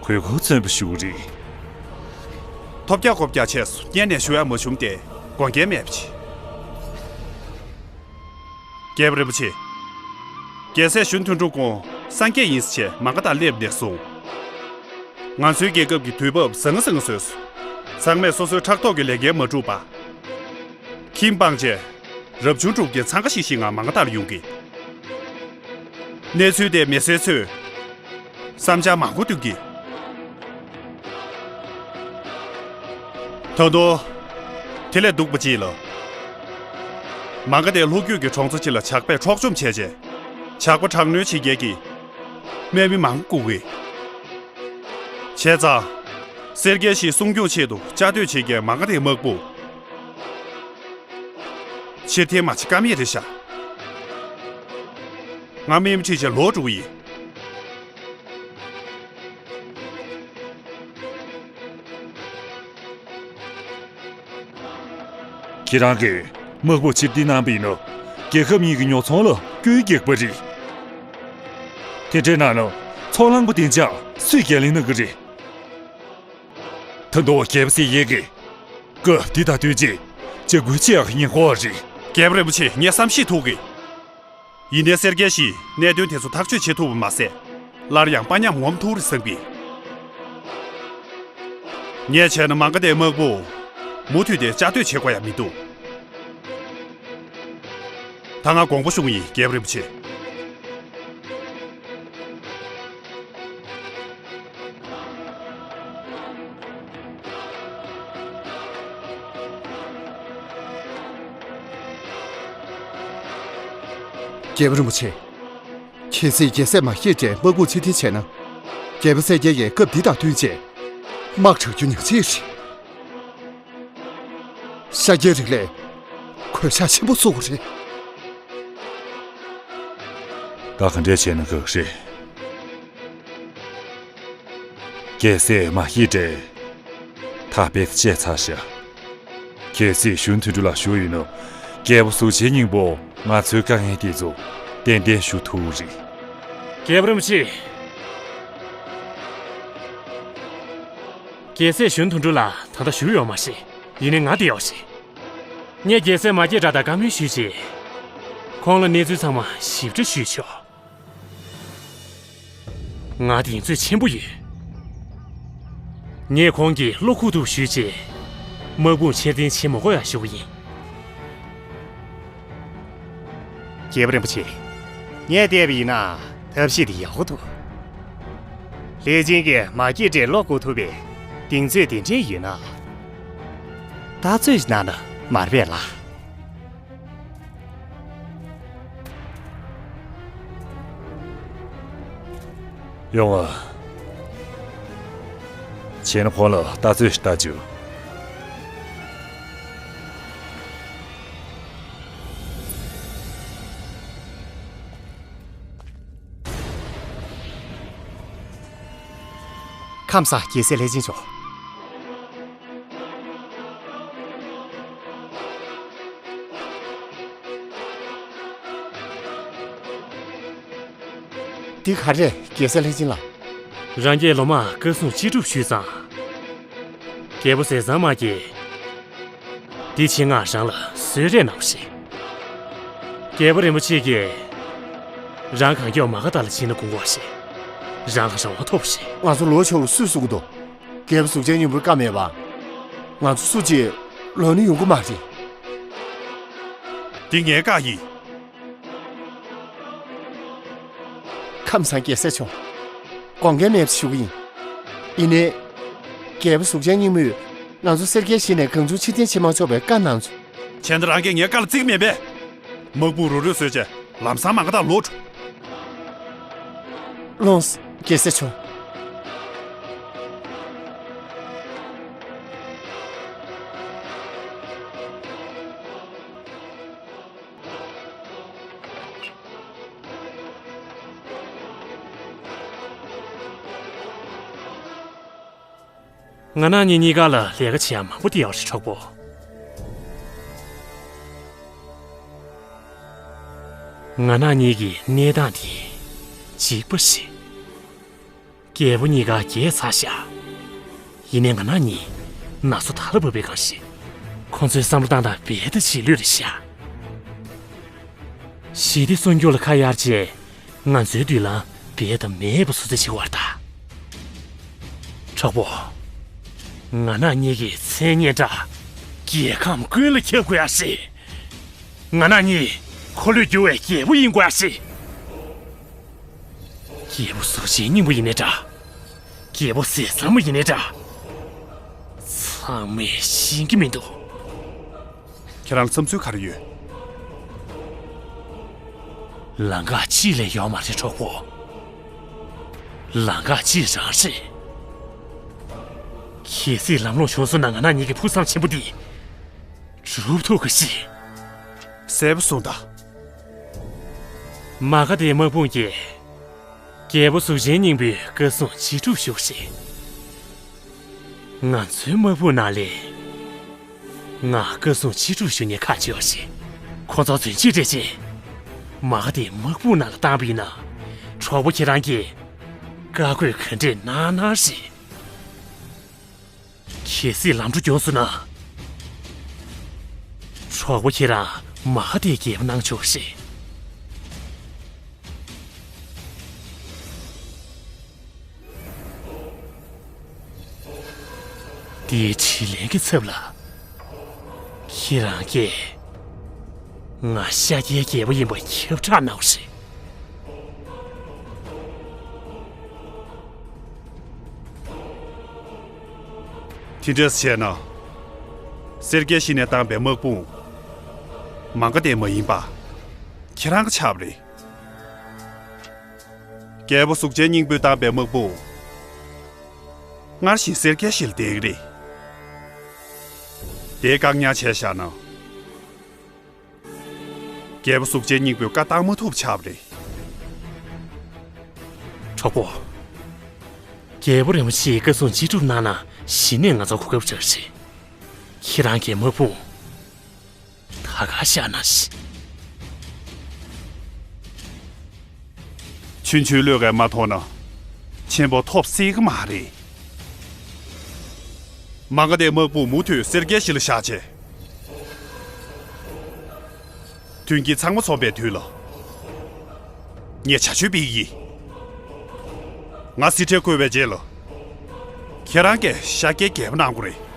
གུས་བཀུར་མཚོན་པ་ཞུ་གི་རེད། ཐོབ་རྒྱག་ཁོབ་རྒྱག་བྱས་སོང་། སྔོན་ནས་ཞུ་ཡག་མ་བྱུང་སྟེ་དགོངས་འགལ་མེད་པ་བྱེད། རྒྱལ་པོ་རིན་པོ་ཆེ། རྒྱལ་སྲས་གཞོན་དོན་གྲུབ་ཁོང་སངས་རྒྱས་ཡིན་ཟེར་བྱས་མ་ག་དྷར་སླེབས་ནས་བཟུང་། ང་ཚོའི་རྒྱལ་ཁབ་ཀྱི་དུས་བབ་བཟང་ང་བཟང་ང་བཟོས་སོང་། ཚང་མས་སོ་སོའི་ཕྲག་ཐོག་གི་ལས་འགན་མ་འགྲུབ་པ། ཁྱིམ་སྤངས་བྱས། རབ་བྱུང་གྲུབ་ཀྱི་འཚང་ཁ་ཤིག་ཤིག་ངང་མ་ག་དྷར་ཡོང་གི། གནས་ཚུལ་དེ་མི་སེར་ཚོས་བསམ་འཆར་མང་པོ་བཏོན་གི། ད་དུང་། དེ་ལས་སྡུག་པ་ཅིག་ལ། མ་ག་དྷའི་ལྷོ་རྒྱུད་ཀྱི་གྲོང་ཚོ་ཅིག་ལ་ཇག་པས་འཕྲོག་བཅོམ་བྱས་རྗེས། ཇག་པ་དྲག་གནོན་བྱེད་མཁན་གྱི་དམག་མི་མང་པོ་བཀུག་གི། བྱས་ཙང་། གསེར་རྒྱལ་བཞི་སྲུང་སྐྱོང་ཆེད་དུ་བཅའ་སྡོད་བྱེད་མཁན་མ་ག་དྷའི་དམག་དཔུང་ཕྱིར་འཐེན་མ་བྱེད་ཀ་མེད་རེད་ཤག་ང་དམག་མི་ཁྲིད་བྱས་ལོག་འགྲོ་གི་ཡིན། ཁྱེད་རང་གིས་དམག་དཔུང་ཕྱིར་འཐེན་གནང་པ་ཡིན་ན། རྒྱལ་ཁབ་གཉིས་ཀྱི་ཉོ་ཚོང་ལ་སྐྱོན་རྒྱག་པ་རེད། དེ་འདྲ་གནང་ན་ཚོང་ལམ་པ་བདེ་འཇགས་སུས་འགན་ལེན་གནང་གི་རེད། ད་དུང་རྒྱལ་པོ་སངས་རྒྱས་ཀྱིས་སྐབས་འདི་དང་བསྟུན་ཆེད་ལྕག་སྐུལ་བྱེད་ཡག་ཉེན་ཁ་རེད། རྒྱལ་པོ་རིན་པོ་ཆེ། ངས་བསམ་ཤེས་ཐུབ་གི། ཡིན་ནའི་གསེར་རྒྱལ་བཞིས་གནད་དོན་དེ་ཚོ་ཐག་གཅོད་བྱེད་ཐུབ་པ་མ་ཟད། སླར་ཡང་དཔའ་ཉམས་ངོམ་ཐུབ་རེད་བསམ་གི། ངས་བྱས་ན་མ་ག་དྷའི་དམག་དཔུང་མུ་མཐུད་དེ་བཅའ་སྡོད་བྱེད་དགོས་ཡ་མི་འདུག་ད་ང་དགོངས་པ་ཞུ་གི་ཡིན། རྒྱལ་པོ་རིན་པོ་ཆེ། རྒྱལ་པོ་རིན་པོ་ཆེ། གལ་སྲིད་རྒྱལ་སྲས་མ་སྐྱེས་དགྲས་དམག་དཔུང་ཕྱིར་འཐེན་བྱས་ན། རྒྱལ་པོ་གསལ་རྒྱལ་གྱིས་སྐབས་འདི་དང་བསྟུན་བྱས་དམག་དྲག་རྒྱུ་ཉག་གཅིག་རེད། ཤཱཀྱའི་རིགས་ལས་གོད་ཆག་ཆེན་པོ་བཟོ་དགོས་རེད། ད་ག་འདྲས་བྱས་ན་དགའ་གི་རེད། རྒྱལ་སྲས་མ་སྐྱེས་དགྲས་ཐག་རྦད་དེ་བཅད་ཚར་ཤག་གལ་སྲིད་གཞོན་དུ་ལ་བཞུགས་ཡོད་ན། རྒྱལ་པོ་གཟུགས་ཅན་སྙིང་པོ་ང་ཚོའི་དཀའ་ངལ་དེ་ཚོ་ཏན་ཏན་ཞུ་ཐུབ་རེད། རྒྱལ་པོ་རིན་པོ་ཆེ། རྒྱལ་སྲས་གཞོན་དོན་གྲུབ་ལགས་ད་ལྟ་བཞུགས་ཡོད་མ་རེད། ཡིན་ནའི་ང་བསྡད་ཡོད་རེད། ངས་རྒྱལ་སྲས་མ་སྐྱེས་དགྲ་དང་བཀའ་མོལ་ཞུས་རྗེས། ཁོང་ལ་གནས་ཚུལ་ཚང་མ་ཞིབ་ཕྲ་ཞུས་ཆོག་ང་གདེང་ཚོད་ཆེན་པོ་ཡོད། ངས་ཁོང་གི་བློ་ཁུག་ཐུབ་ཞུས་རྗེས། དམག་དཔུང་ཕྱིར་འཐེན་བྱེད་མ་དགོས་ཡ་ཞུ་གི་ཡིན། རྒྱལ་པོ་རིན་པོ་ཆེ། ངས་བལྟས་པ་ཡིན་ན་ཐབས་ཤེས་དེ་ཡག་པོ་འདུག་ལྷས་བྱིན་གྱིས་མ་སྐྱེས་དགྲའི་བློ་བཀུག་ཐུབ་པའི་གདེང་ཚོད་དེ་འདྲས་ཡོད་ན། ལྟ་ཚོད་གནང་ན་མ་རེད་པས་ལགས། ཡོང་ཨ། བྱས་ན་ཁོང་ལ་ལྟ་ཚོད་ཞིག་ལྟ་བཅུག་ཁམས་བཟང་རྒྱལ་སྲས་ལྷས་བྱིན་མཆོག། འདི་ག་རེ་རེད། རྒྱལ་སྲས་ལྷས་བྱིན་ལགས། རང་རྒྱལ་ལོ་མ་བཀའ་སྲུང་ཅི་སྒྲུབ་ཞུས་ཙང་། རྒྱལ་པོ་ཟས་གཙང་མ་གིས། འདི་ཆེད་མངགས་རང་ལ་གསོལ་རས་གནང་བ་རེད། རྒྱལ་པོ་རིན་པོ་ཆེ་གིས། རང་གང་མགྱོགས་མ་ག་དྷ་ལ་ཕྱིན་ན་དགོངས་པ་རེད། རང་ལ་རང་དབང་ཐོབ་པ་རེད། ང་ཚོ་ལོག་ཆོག་རུ་སུས་གསུང་གི་འདུག། རྒྱལ་པོ་གཟུགས་ཅན་སྙིང་པོའི་བཀའ་མེད་པ། ང་ཚོ་སུ་གཅིག་ལོག་ནི་ཡོང་གི་མ་རེད། འདི་ངའི་བཀའ་ཡིན། ཁམས་བཟང་རྒྱལ་སྲས་མཆོག། དགོངས་འགལ་མེད་པ་ཞུ་གི་ཡིན། ཡིན་ནའི། རྒྱལ་པོ་གཟུགས་ཅན་སྙིང་པོས་ང་ཚོ་སེར་སྐྱའི་གཞི་ནས་གངས་ལྗོངས་ཕྱིར་འཐེན་བྱེད་མ་ཆོག་པའི་བཀའ་གནང་བྱུང་། བྱས་ན་རང་གིས་ངའི་བཀའ་ལ་བརྩི་གི་མེད་པས། དམག་དཔུང་རུ་རུ་བཟོས་བྱས་ལམ་སང་མ་ག་དྷ་ལོག་འགྲོ། ལོངས། རྒྱལ་སྲས་མཆོག། ང་རང་ཉིད་གཉིས་ཀ་ལ་ལས་ཀ་བྱེད་ཡག་མང་པོ་བསྡད་ཡོད་རེད་གྲོགས་པོ། ང་རང་གཉིས་ཀྱི་གནས་སྟངས་འདི་འཇིགས་པ་རེད། རྒྱལ་པོ་གཉིས་ཀ་རྒྱལ་ཚར་ཤག། ཡིན་ནའི་ང་རང་གཉིས་ན་སོ་དར་ལ་བབས་པའི་སྒང་རེད། ཁོང་ཚོའི་བསམ་བློ་བཏང་སྟངས་རྦད་དེ་རྗེས་ལུས་རེད་ཤག། ཞི་བདེ་སྲུང་སྐྱོབ་ལ་ཁ་གཡར་རྗེས། ང་ཚོའི་མདུན་ལམ་རྦད་དེ་མེད་པ་བཟོ་རྩིས་བྱེད་ཀྱི་ཡོད་རེད་ད། གྲོགས་པོ། ང་རང་གཉིས་ཀྱི་མཚན་སྙན་གྲགས་རྒྱལ་ཁམས་ཀུན་ལ་ཁྱབ་དགོས་ཡག་རེད། ང་རང་གཉིས་འཁོར་ལོས་སྒྱུར་བའི་རྒྱལ་པོ་ཡིན་དགོས་ཡག་རེད། རྒྱལ་པོ་གཟུགས་ཅན་སྙིང་པོ་ཡིན་ནའི་འདྲ། རྒྱལ་པོ་ཟས་གཙང་མ་ཡིན་ནའི་འདྲ། ཚང་མས་ཤེས་ཀྱི་མི་འདུག། ཁྱེད་རང་ལ་བསམ་ཚུལ་ག་རེ་ཡོད། ལམ་ཁ་གཅིག་ལས་ཡོད་མ་རེད་གྲོགས་པོ། ལམ་ཁ་གཅིག་རང་རེད། གལ་སྲིད་ལམ་ལྷོང་བྱུང་སོང་ན་ང་རང་གཉིས་ཀྱི་ཕུགས་བསམ་ཆེན་པོ་འདི་འགྲུབ་ཐུབ་ཀྱི་རེད། གསལ་པོ་གསུངས་དང་། མ་ག་དྷའི་དམག་དཔུང་གིས་རྒྱལ་པོ་གཟུགས་ཅན་སྙིང་པོའི་བཀའ་གསུང་ཅི་སྒྲུབ་ཞུ་རེད། ང་ཚོའི་དམག་དཔུང་ནང་ལས། ང་བཀའ་གསུང་ཅི་སྒྲུབ་ཞུ་མཁན་ཁག་ཅིག་ཡོད་རེད། ཁོ་ཚོ་བཙོན་འཇུག་སྤྲད་རྗེས། མ་ག་དྷའི་དམག་དཔུང་ནང་ལ་བཏང་བ་ཡིན་ན། གྲོགས་པོ་ཁྱེད་རང་གིས་བཀའ་བཀོད་ག་འདྲས་གནང་གནང་རེད། གལ་སྲིད་ལམ་འགྲོ་གྱོང་སོང་ན། གྲོགས་པོ་ཁྱེད་རང་མ་ག་དྷའི་རྒྱལ་པོ་གནང་ཆོག་རེད། འདིའི་དྲིན་ལན་གྱི་ཚབ་ལ། ཁྱེད་རང་གིས་ང་ཤཱཀྱའི་རྒྱལ་པོ་ཡིན་པ་ཁྱབ་བསྒྲགས་གནང་བ་རེད། དེ་འདྲས་བྱས་ན། སེར་སྐྱའི་གཞི་ནས་བཏང་པའི་དམག་དཔུང་། མ་ག་དྷའི་མ་ཡིན་པ། ཁྱེད་རང་གི་ཆགས་པ་རེད། རྒྱལ་པོ་གཟུགས་ཅན་སྙིང་པོས་བཏང་པའི་དམག་དཔུང་། སྔར་བཞིན་སེར་སྐྱའི་གཞི་ལ་བསྡད་ཀྱི་རེད། དེ་བཀག་ཉར་བྱས་བཞག་ན། རྒྱལ་པོ་གཟུགས་ཅན་སྙིང་པོས་བཀའ་བཏང་མ་ཐུབ་ཆགས་པ་རེད། གྲོགས་པོ། རྒྱལ་པོ་རིན་པོ་ཆེའི་བཀའ་གསུང་ཅི་སྒྲུབ་གནང་ན་གཞི་ནས་ང་ཚོ་གོ་སྐབས་རག་རེད། ཁྱེད་རང་གིས་དམག་དཔུང་ད་ག་བཞག་ན་ཤི། ཆུང་ཆུང་བློས་གས་མ་ཐོངས་ན། ཆེན་པོ་ཐོབ་སྲིད་ཀྱི་མ་རེད། མ་ག་དྷའི་དམག་དཔུང་མུ་མཐུད་སེར་སྐྱའི་གཞི་ལ་བཞག་བྱས། མཐུན་རྐྱེན་ཚང་མ་ཚང་བའི་དུས་ལ། ངས་བྱ་སྤྱོད་སྤེལ་གྱི་ཡིན། ང་གཟི་ཁྲལ་བཀོད་པའི་རྗེས་ལ། ཁྱེད་རང་གིས་ཤཱཀྱའི་རྒྱལ་པོ་གནང་དགོས་རེད།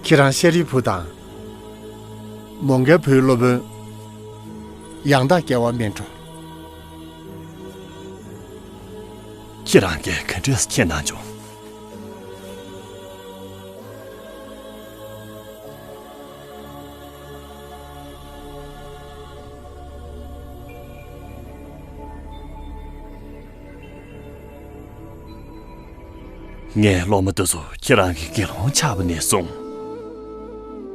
ཁྱེད་རང་ཤཱ་རིའི་བུ་དང་། མོའུ་འགལ་བུའི་སློབ་དཔོན་ཡང་དག་རྒྱལ་བ་མེད་འགྲོ། ཁྱེད་རང་གིས་ག་འདྲས་མཁྱེན་གནང་བྱུང་། ངའི་སློབ་མ་དེ་ཚོ་ཁྱེད་རང་གི་དགེ་སློང་ཆགས་པ་ནས་བཟུང་།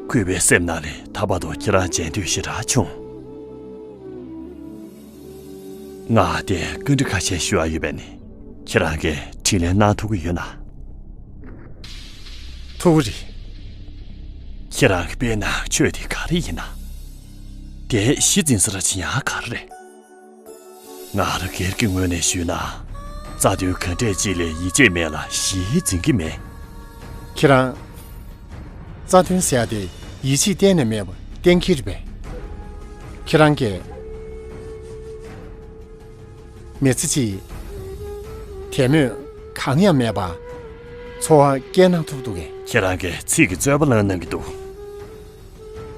གུས་པའི་སེམས་ནང་ལས་ད་བར་དུ་ཁྱེད་རང་མཇལ་འདོད་ཞེ་དྲག་བྱུང་། ང་དེ་བཀའ་འདྲི་ཁ་ཤས་ཞུ་ཡ་ཡོད་པས་ནི། ཁྱེད་རང་གིས་དྲིས་ལན་གནང་ཐུབ་ཀྱི་ཡོད་ན། ཐུབ་ཀྱི་རེད། ཁྱེད་རང་གིས་སྤེལ་གནང་ཆོས་དེ་ག་རེ་ཡིན་ན། དེ་གཞི་འཛིན་ས་ར་ཆེ་ཡང་ག་རེ་རེད། ང་རང་སྒེར་གྱི་ངོས་ནས་ཞུས་ན། རྩ་དོན་ག་འདྲས་ཅིག་ལས་ཡིད་ཆེས་མེད་ལ་གཞི་འཛིན་གྱི་མེད། ཁྱེད་རང་། རྩ་དོན་ཟེར་ཡ་དེ་ཡིད་ཆེས་གཏན་ནས་མེད་པ་གཏན་འཁེལ་རེད་པས། ཁྱེད་རང་གིས། མི་ཚེ་གཅིག་དད་མོས་གང་ཡང་མེད་པར་འཚོ་བ་སྐྱེལ་གནང་ཐུབ་འདུག་གས། ཁྱེད་རང་གིས་ཚིག་གི་རྩོད་པ་བསླངས་གནང་གི་འདུག་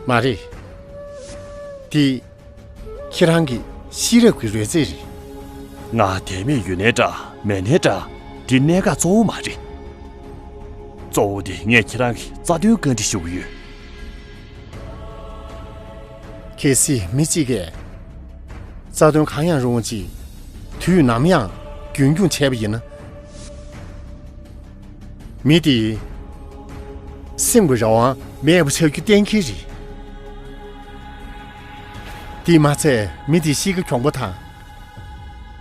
མ་རེད། དེ་ཁྱེད་རང་གི་ཤེས་རབ་ཀྱི་རོལ་རྩེད་རེད། ང་དད་མོས་ཡོད་ནའི་འདྲ་མེད་ནའི་འདྲ་འདི་གནད་འགག་གཙོ་བོ་མ་རེད། གཙོ་བོ་དེ་ངས་ཁྱེད་རང་གི་རྩ་དོན་བཀའ་འདྲི་ཞུ་གི་ཡོད། གལ་སྲིད་མི་གཅིག་གིས་རྩ་དོན་གང་ཡང་རུང་བ་ཅིག་དུས་ནམ་ཡང་རྒྱུན་འཁྱོངས་བྱས་པ་ཡིན་ན། མི་དེའི་སེམས་ཀྱི་རང་དབང་མེད་པ་ཆགས་རྒྱུ་གཏན་འཁེལ་རེད། དེས་མ་ཚད་མི་དེའི་གཤིས་ཀ་གྱོང་པོ་དང་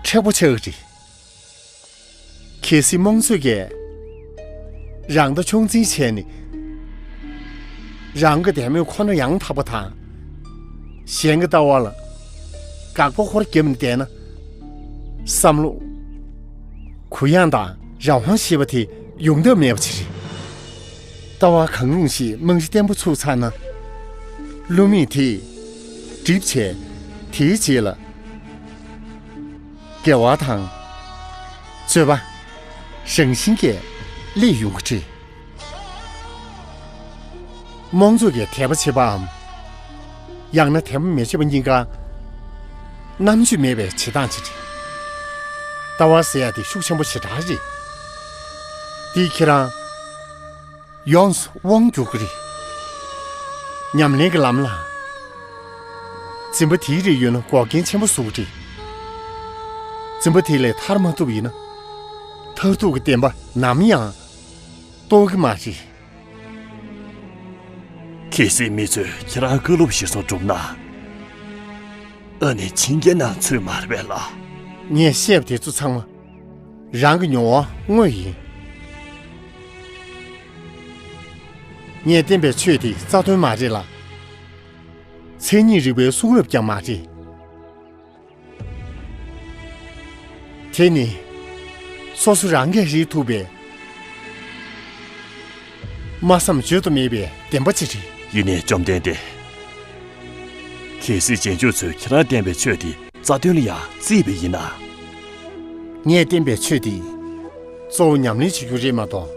མཁྲེགས་པོ་ཆགས་ཀྱི་རེད། གལ་སྲིད་རྨོངས་ཚོད་ཀྱིས་རང་ལྟ་ཆུང་འཛིན་བྱས་ནས་རང་གི་དད་མོས་ཁོ་ན་ཡང་དག་པ་དང་། གཞན་གྱི་ལྟ་བ་ལ་དགག་པ་ཧོར་བརྒྱབ་ནས་བསྡད་ན། བསམ་བློ་གུ་ཡངས་དང་རང་དབང་ཞེས་པ་དེ་ཡོང་ཐབས་མེད་པ་ཅིག་རེད། ལྟ་བ་གང་རུང་ཞིག་རྨང་གཞི་བརྟན་པོ་ཚུགས་ཚར་ན། བསླུ་མེད་དེས་འགྲིབ་བྱས་དེའི་རྗེས་ལ། དགེ་བ་དང་། རྩོད་པ། རང་བཞིན་གྱིས་སླེབས་ཡོང་གི་རེད། རྨོངས་ཚོད་ཀྱིས་དད་པ་བྱེད་པའམ། ཡང་ན་དད་པ་མི་བྱེད་པ་གཉིས་ཀ་རྣམ་དཔྱོད་མེད་པའི་བྱེད་སྟངས་ཤིག་རེད། ལྟ་བ་ཟེར་ཡ་དེ་ཤུགས་ཆེན་པོ་ཞེ་དྲག་རེད། དེས་ཁྱེད་རང་ཡོངས་སུ་དབང་བསྒྱུར་གྱི་རེད། ཉམས་ལེན་གྱི་ལམ་ལ་འཛིན་པ་དེའི་རིགས་ཡོད་ན་འགོག་རྐྱེན་ཆེན་པོ་བཟོ་གི་རེད། འཛིན་པ་དེ་ལས་ཐར་མ་ཐུབ་ཡིན་ན། མཐར་ཐུག་གི་བདེན་པ་ནམ་ཡང་རྟོགས་ཀྱི་མ་རེད། གལ་སྲིད་མི་ཚོས་ཁྱེད་རང་བཀའ་སློབ་གཞིར་བཟུང་བསྒྲུབས་ན། ཨ་ནི་ཕྱིན་རྒྱལ་ནང་ཚུད་མ་རེད་པས་ལགས། ངས་བཤད་པ་དེ་ཚོ་ཚང་མ་རང་གི་མྱོང་བ་དངོས་ཡིན། ངས་བསྟན་པའི་ཆོས་དེ་རྩ་དོན་མ་རེད་ལ། མཚན་ཉིད་རིག་པའི་གསུང་རབ་ཀྱང་མ་རེད། དེ་ནི་སོ་སོ་རང་གིས་རིག་ཐུབ་པའི་སྨྲ་བསམ་བརྗོད་དུ་མེད་པའི་བདེན་པ་ཅིག་རེད། ཡིན་ནའི་བཅོམ་ལྡན་འདས། གལ་སྲིད་རྗེས་འཇུག་ཚོས་ཁྱེད་རང་བསྟན་པའི་ཆོས་དེ་རྩ་དོན་ལ་ཡང་བརྩིས་པ་ཡིན་ན། ངས་བསྟན་པའི་ཆོས་དེ་གཙོ་བོ་ཉམས་ལེན་བྱེད་རྒྱུ་རེད་མ་གཏོགས།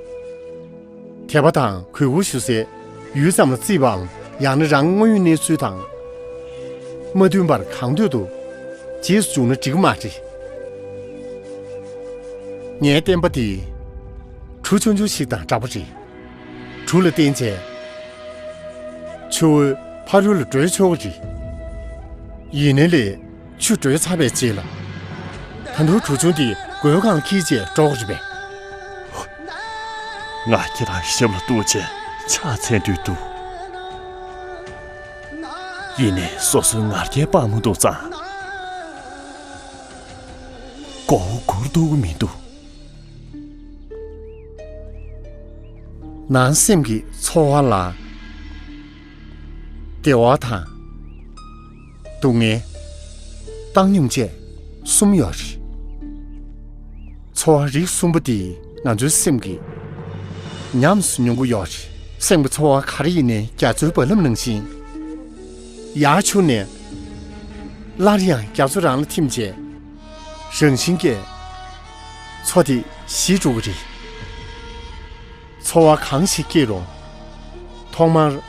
དད་པ་དང་གུས་བཀུར་ཞུ་སའི་ཡུལ་ཙམ་ལ་བརྩིས་པའམ། ཡང་ན་རང་དངོས་ཡོད་གནས་ཚུལ་དང་མ་མཐུན་པར་གང་འདོད་དུ་རྗེས་སུ་འཇུག་ན་འགྲིག་གི་མ་རེད། ངའི་བསྟན་པ་འདི་གྲུ་ཆུང་ཆུང་ཞིག་དང་འདྲ་པོ་རེད། གྲུ་ལ་བརྟེན་བྱས་ཆུ་བོའི་ཕ་རོལ་ལ་བགྲོད་ཆོག་གི་རེད། ཡིན་ནའི་ལས། ཆུ་བགྲོད་ཚར་བའི་རྗེས་ལ། ད་དུང་གྲུ་ཆུང་དེ་སྒོའི་སྒང་ལ་འཁྱེར་བྱས་འགྲོ་དགོས་རེད་པས། ང་ཁྱེད་རང་ཞབས་ལ་གཏུགས་བྱས་ཕྱག་འཚལ་འདོད་འདུག་ཡིན་ནའི་སོ་སོའི་ང་རྒྱལ་སྤང་མ་ཐུབ་ཙང་། མགོ་བོ་སྒུར་ཐུབ་ཀྱི་མི་འདུག་ནང་སེམས་ཀྱི་ཚོར་བ་ལ། བདེ་བ་དང་། སྡུག་བསྔལ། བཏང་སྙོམས་བཅས་གསུམ་ཡོད་རེད། ཚོར་བ་རིགས་གསུམ་པོ་དེ་ང་ཚོའི་སེམས་ཀྱིས་ཉམས་སུ་མྱོང་གི་ཡོད་རེད། སེམས་ཀྱི་ཚོར་བ་ག་རེ་ཡིན་ནའི་རྒྱ་མཚོའི་རྦ་རླབས་ནང་བཞིན། ཡར་འཕྱུར་ནས་སླར་ཡང་རྒྱ་མཚོ་རང་ལ་ཐིམ་བྱས། རང་བཞིན་གྱིས་མཚོ་དེ་ཞི་འགྲོ་གི་རེད། ཚོར་བ་གང་ཞིག་སྐྱེས་རུང་། ཐོག་མར།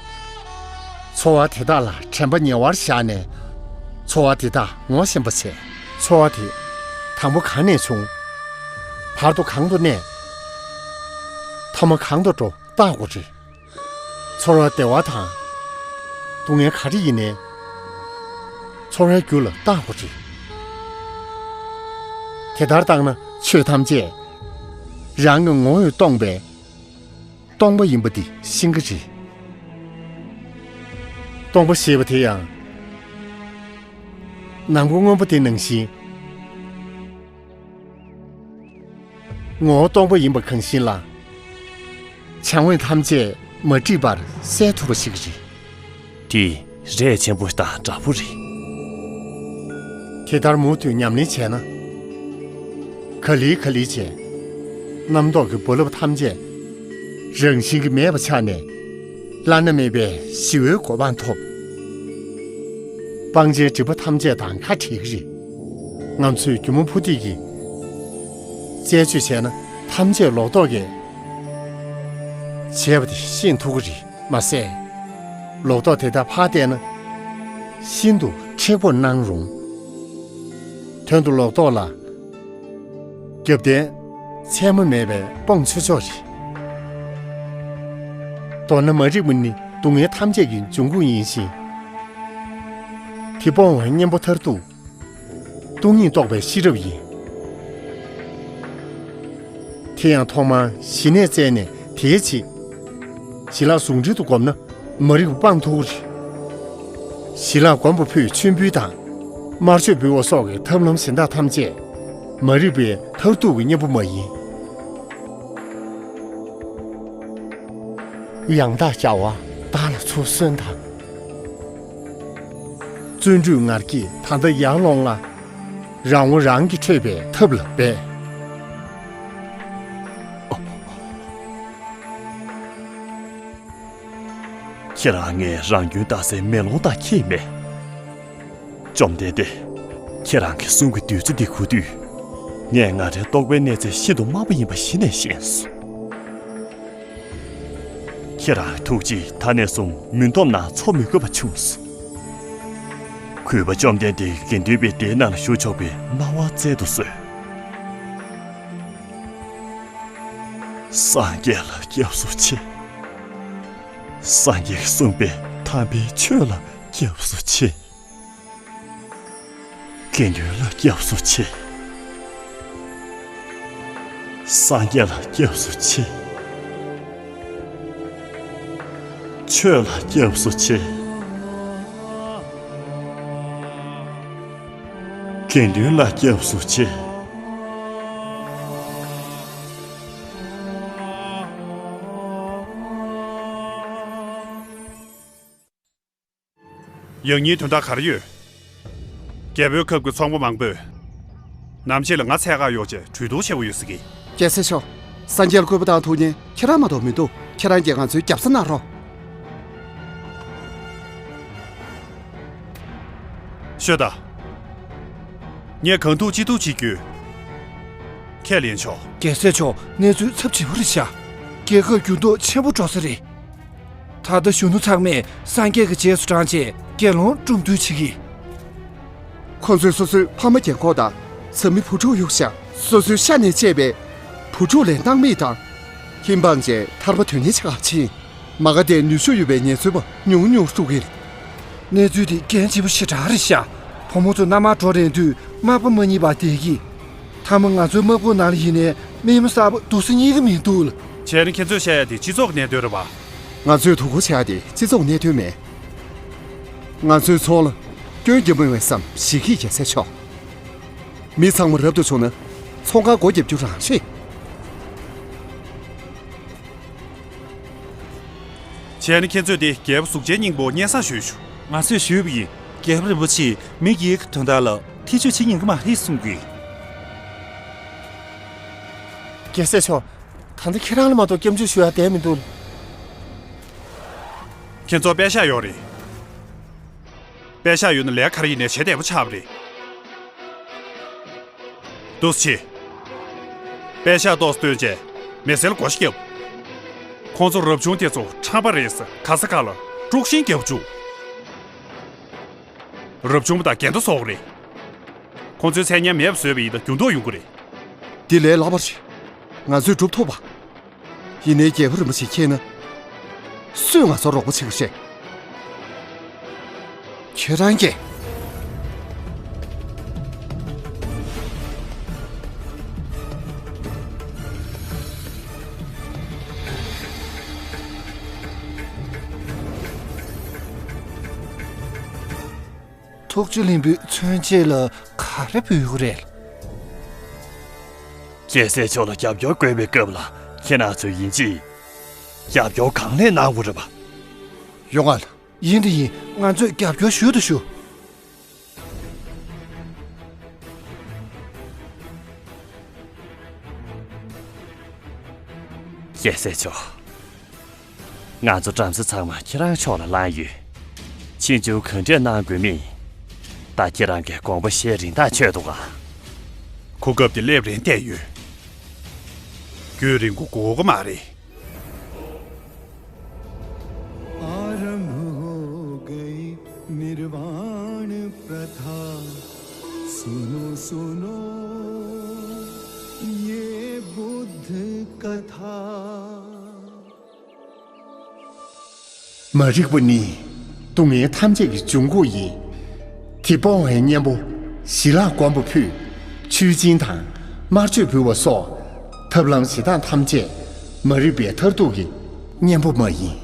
ཚོར་བ་དེ་དག་ལ་དྲན་པ་ཉེ་བར་བཞག་ནས། ཚོར་བ་དེ་དག་ངོ་ཤེས་པ་བྱས། ཚོར་བ་དེ་དང་པོ་གང་ནས་བྱུང་། བར་དུ་གང་དུ་གནས། མཐའ་མ་གང་དུ་འགྲོ་བརྟག་དགོས་རེད། ཚོར་བ་བདེ་བ་དང་། སྡུག་བསྔལ་ག་རེ་ཡིན་ནའི། ཚོར་བའི་རྒྱུ་ལ་བརྟག་དགོས་རེད། དེ་ལྟར་བརྟག་ན་ཆོས་ཐམས་ཅད་རང་གི་ངོ་བོས་སྟོང་པས། སྟོང་པ་ཡིན་པ་འདི་ཤེས་ཀྱི་རེད། སྟོང་པ་ཞེས་པ་དེ་ཡང་། ནམ་མཁའ་སྔོན་པོ་དེ་ནང་བཞིན། ངོ་བོ་སྟོང་པ་ཡིན་པ་གང་བཞིན་ལ། བྱ་དངོས་ཐམས་ཅད་མ་བསྒྲིབས་པར་གསལ་ཐུབ་པ་ཞིག་རེད། དེ་རས་ཆེན་པོ་དང་འདྲ་པོ་རེད། དེ་ལྟར་མུ་མཐུད་ཉམས་ལེན་བྱས་ན། ག་ལེ་ག་ལེ་བྱས། རྣམ་རྟོག་གི་རྦ་རླབས་ཐམས་ཅད་རང་བཞིན་གྱིས་མེད་པ་ཆགས་ནས། བླ་ན་མེད་པའི་ཞི་བའི་གོ་འཕང་ཐོབ། སྤང་བྱའི་སྒྲིབ་པ་ཐམས་ཅད་དང་ཁ་བྲལ་གྱི་རེད། ང་ཚོས་སྒྱུ་མ་ཕུ་ཐིག་གི་རྩད་གཅོད་བྱས་ན་ཐམས་ཅད་ལོག་རྟོག་གིས་བྱས་པ་དེ་ཤེས་ཐུབ་ཀྱི་རེད་མ་ཟད། ལོག་རྟོག་དེ་དག་ཕར་བལྟས་ན་ཤིན་ཏུ་མཁྲེགས་པོར་སྣང་རུང་། དོན་དུ་ལོག་རྟོག་ལ་རྒྱབ་རྟེན་ཚད་མ་མེད་པས་སྤོང་ཆོག་ཆོག་རེད། མདོར་ན་མ་རིག་པ་ནི་སྡུག་བསྔལ་ཐམས་ཅད་ཀྱི་འབྱུང་ཁུངས་ཡིན་ཞིང་། དེ་སྤོང་བའི་གཉེན་པོ་མཐར་ཐུག་སྟོང་ཉིད་རྟོགས་པའི་ཤེས་རབ་ཡིན། དེ་ཡང་ཐོག་མར་ཞི་གནས་བཙལ་ནས་དེའི་རྗེས། ཞི་ལྷག་ཟུང་འབྲེལ་དུ་བསྒོམས་ན་མ་རིག་པ་སྤང་ཐུབ་ཀྱི་རེད། ཞི་ལྷག་སྒོམ་པ་པོས་མཆོད་འབུལ་དང་། དམར་མཆོད་འབུལ་བ་སོགས་ཀྱི་ཐབས་ལམ་གཞན་དག་ཐམས་ཅད་མ་རིག་པའི་མཐར་ཐུག་གི་གཉེན་པོ་མ་ཡིན། ཡང་དག་བྱ་བ་བདག་ལ་ཚུར་གསོན་དང་། བརྩོན་འགྲུས་ངར་སྐྱེད་ད་ལྟ་ཡར་ལོངས་ལ། རང་ངོ་རང་གིས་འཕྲོད་པའི་ཐབས་ལ་འབད། ཁྱེད་རང་ངས་རང་སྐྱོན་ལྟ་སའི་མེ་ལོང་དག་ཁྱེར་མེད། བཅོམ་ལྡན་འདས། ཁྱེད་རང་གི་གསུང་གི་བདུད་རྩི་འདི་གོ་དུས། ངས་ང་རའི་རྟོག་པའི་གནས་ཚད་ཤིན་ཏུ་དམའ་བ་ཡིན་པ་གཞི་ནས་ཤེས་སོང་། ཁྱེད་རང་གི་ཐུགས་རྗེས་ད་ནས་བཟུང་མུན་འཐོམས་ནང་འཚོ་མི་དགོས་པ་བྱུང་སོང་། གུས་པ་བཅོམ་ལྡན་འདས་ཀྱི་དགེ་འདུན་པའི་སྡེའི་ནང་ལ་ཞུགས་ཆོག་པའི་སྨྲ་བ་སྩལ་དུ་གསོལ། སངས་རྒྱས་ལ་སྐྱབས་སུ་མཆི། སངས་རྒྱས་ཀྱིས་གསུངས་པའི་དམ་པའི་ཆོས་ལ་སྐྱབས་སུ་མཆི། དགེ་འདུན་ལ་སྐྱབས་སུ་མཆི། སངས་རྒྱས་ལ་སྐྱབས་སུ་མཆི། ཆོས་ལ་སྐྱབས་སུ་མཆི། དགེ་འདུན་ལ་སྐྱབས་སུ་མཆི། ཡང་སྙིང་དོན་དག་ག་རེ་ཡོད། རྒྱལ་པོའི་ཁབ་ཀྱི་ཚོང་པ་མང་པོས་ནམ་ཕྱེད་ལ་ང་འཚོལ་གར་ཡོང་བྱས་གྲོས་བསྡུར་བྱེད་དགོས་ཡོད་ཟེར་གི། རྒྱལ་སྲས་མཆོག་སངས་རྒྱས་ལ་གུས་པ་དང་ཐུགས་མཉེས་ཁྱེད་རང་མ་གཏོགས་མི་འདུག་ཁྱེད་རང་གིས་ང་ཚོའི་རྒྱབ་ས་གནང་རོགས། ཤོད་དང་། ངས་གང་ཐུབ་ཅི་ཐུབ་བྱེད་རྒྱུ། ཁས་ལེན་ཆོག་རྒྱལ་སྲས་མཆོག་གནས་ཚུལ་ཚབས་ཆེན་པོ་རེད་ཤག་རྒྱལ་ཁབ་འགྱུར་ལྡོག་ཆེན་པོ་འགྲོ་ས་རེད། ད་ལྟ་གཞོན་ནུ་ཚང་མས་སངས་རྒྱས་ཀྱི་རྗེས་སུ་འབྲངས་བྱས་དགེ་སློང་བཀྲོངས་བརྡུང་བྱེད་ཀྱི། ཁོ་ཚོས་སོ་སོའི་ཕ་མ་རྒན་འཁོགས་དང་བཟའ་མི་བུ་ཕྲུག་གཡུགས་ཤག་སོ་སོའི་ཤ་ནས་བཅད་པའི་བུ་ཕྲུག་ལས་སྣང་མེད་དང་། ཁྱིམ་སྤངས་བྱས་ཐར་པ་དོན་གཉེར་བྱེད་གར་ཕྱིན། མ་ག་དེ་ནུས་ཤུགས་ཡོད་པའི་ཉེས་ཚབས་ཉུང་ཉུང་སྤྲོད་ཀྱི་རེད། གནས་ཚུལ་དེ་འགན་ལྗིད་པོ་ཞེ་དྲག་རེད་ཤག་བུ་མོ་ཚོ་མནའ་མར་འགྲོ་རན་དུས་མག་པ་མ་རྙེད་པར་བསྡད་ཀྱི། མཐའ་མ་ང་ཚོའི་དམག་དཔུང་ནང་ལ་ཡིན་ནའི་མི་མ་གསར་པ་འདུག་ས་རྙེད་ཀྱི་མི་འདུག་ལ། བྱས་ན་ཁྱེད་ཚོས་བཤད་ཡ་དེ་སྤྱི་ཚོགས་ཀྱི་གནད་དོན་རེད་པ། ང་ཚོས་དོ་ཁུར་བྱེད་ཡ་དེ་སྤྱི་ཚོགས་གནད་དོན་མེད། ང་ཚོའི་ཚོང་ལ་སྐྱོན་རྒྱག་མི་འོས་བསམ་ཞིག་གིས་རྒྱལ་སྲས་མཆོག་མི་ཚང་མ་རབ་ཏུ་བྱུང་ན་ཚོང་ཁང་སྒོ་བརྒྱབ་རྒྱུ་རང་རེད། བྱས་ན་ཁྱེད་ཚོས་དེ་རྒྱལ་པོ་གཟུགས་ཅན་སྙིང་པོ་སྙན་སེང་ཞུས་ཤོག་ང་ཚོས་ཞུས་པ་ཡིན། རྒྱལ་པོ་རིན་པོ་ཆེས་མི་སྒེར་གྱི་དོན་དག་ལ་ཐེ་བྱུས་བྱེད་ཉན་གྱི་མ་རེད་གསུང་གི། རྒྱལ་སྲས་མཆོག་ད་ལྟ་ཁྱེད་རང་ལ་མ་གཏོགས་སྐྱབས་འཇུག་ཞུ་ཡ་བསྡད་མི་འདུག་ཁྱེད་ཚོ་པད་ཤག་ཡོད་རེད། པད་ཤག་ཡོད་ན་ལས་ག་རེ་ཡིན་ནའི་བྱེད་བདེ་པོ་ཆགས་པ་རེད། འདུག་སེ་བྱེད། པད་ཤག་ཏོག་ཙམ་བཏོན་བྱས་མེ་སེལ་སྒོ་ཞིག་བརྒྱབ། ཁོང་ཚོ་རབ་བྱུང་དེ་ཚོ་ཁྲམ་པ་རེད་ཟེར་ག་ས་ག་ལ་དཀྲུག་ཤིང་རྒྱབ་བཅུག་རབ་བྱུང་པ་དང་འགལ་ཟླ་བཟོ་གི་རེད། ཁོང་ཚོའི་མཚན་སྙན་མེད་པ་བཟོས་པ་ཡིན་ན་འགྱུར་ལྡོག་ཡོང་གི་རེད། འདི་ལས་སླ་པོ་རེད། ང་ཚོས་སྒྲུབ་ཐུབ་པ། ཡིན་ནའི་རྒྱལ་པོ་རིན་པོ་ཆེ་མཁྱེན་ན། སུས་ང་ཚོར་རོགས་པ་བྱེད་ཀྱི་རེད། ཁྱེད་རང་གིས། ཐུགས་རྗེ་ལྷུན་པོའི་མཚོན་ཆས་ལ་ག་རེ་འབུལ་དགོས་རེད། རྒྱལ་སྲས་མཆོག་ལ་རྒྱབ་སྐྱོར་དགོས་པའི་སྐབས་ལ་ཁྱེད་རང་ཚོས་ཡིན་གཅིག་རྒྱབ་སྐྱོར་གང་ལེགས་གནང་དགོས་རེད་པ། ཡོང་ང་། ཡིན་དེ་ཡིན། ང་ཚོས་རྒྱབ་སྐྱོར་ཞུ་དང་ཞུ། རྒྱལ་སྲས་མཆོག་ང་ཚོ་བྲམ་ཟེ་ཚང་མ་ཁྱེད་རང་ཕྱོགས་ལ་ལངས་ཡོད། ཕྱིན་ཆད་ག་འདྲས་གནང་དགོས་མིན། ད་ཁྱེད་རང་གི་དགོངས་པ་བཞེས་རིན་ཐག་ཆོད་འདུག་ག་གོ་སྐབས་དེ་སླེབས་རན་བསྡད་ཡོད། རྒྱུན་རིང་པོ་འགོར་གི་མ་རེད། आरंभ हो गई निर्वाण प्रथा। सुनो सुनो ये बुद्ध कथा। མ་རིག་པ་ནི་སྡུག་བསྔལ་ཐམས་ཅད་ཀྱི་འབྱུང་ཁུངས་ཡིན། དེ་སྤོང་བའི་གཉེན་པོ་ཞི་ལྷག་སྒོམ་པ་ཕུད། ཆོས་སྦྱིན་དང་དམར་མཆོད་འབུལ་བ་སོགས་ཐབས་ལམ་བྱེད་སྟངས་ཐམས་ཅད་མ་རིག་པའི་མཐར་ཐུག་གི་གཉེན་པོ་མ་ཡིན།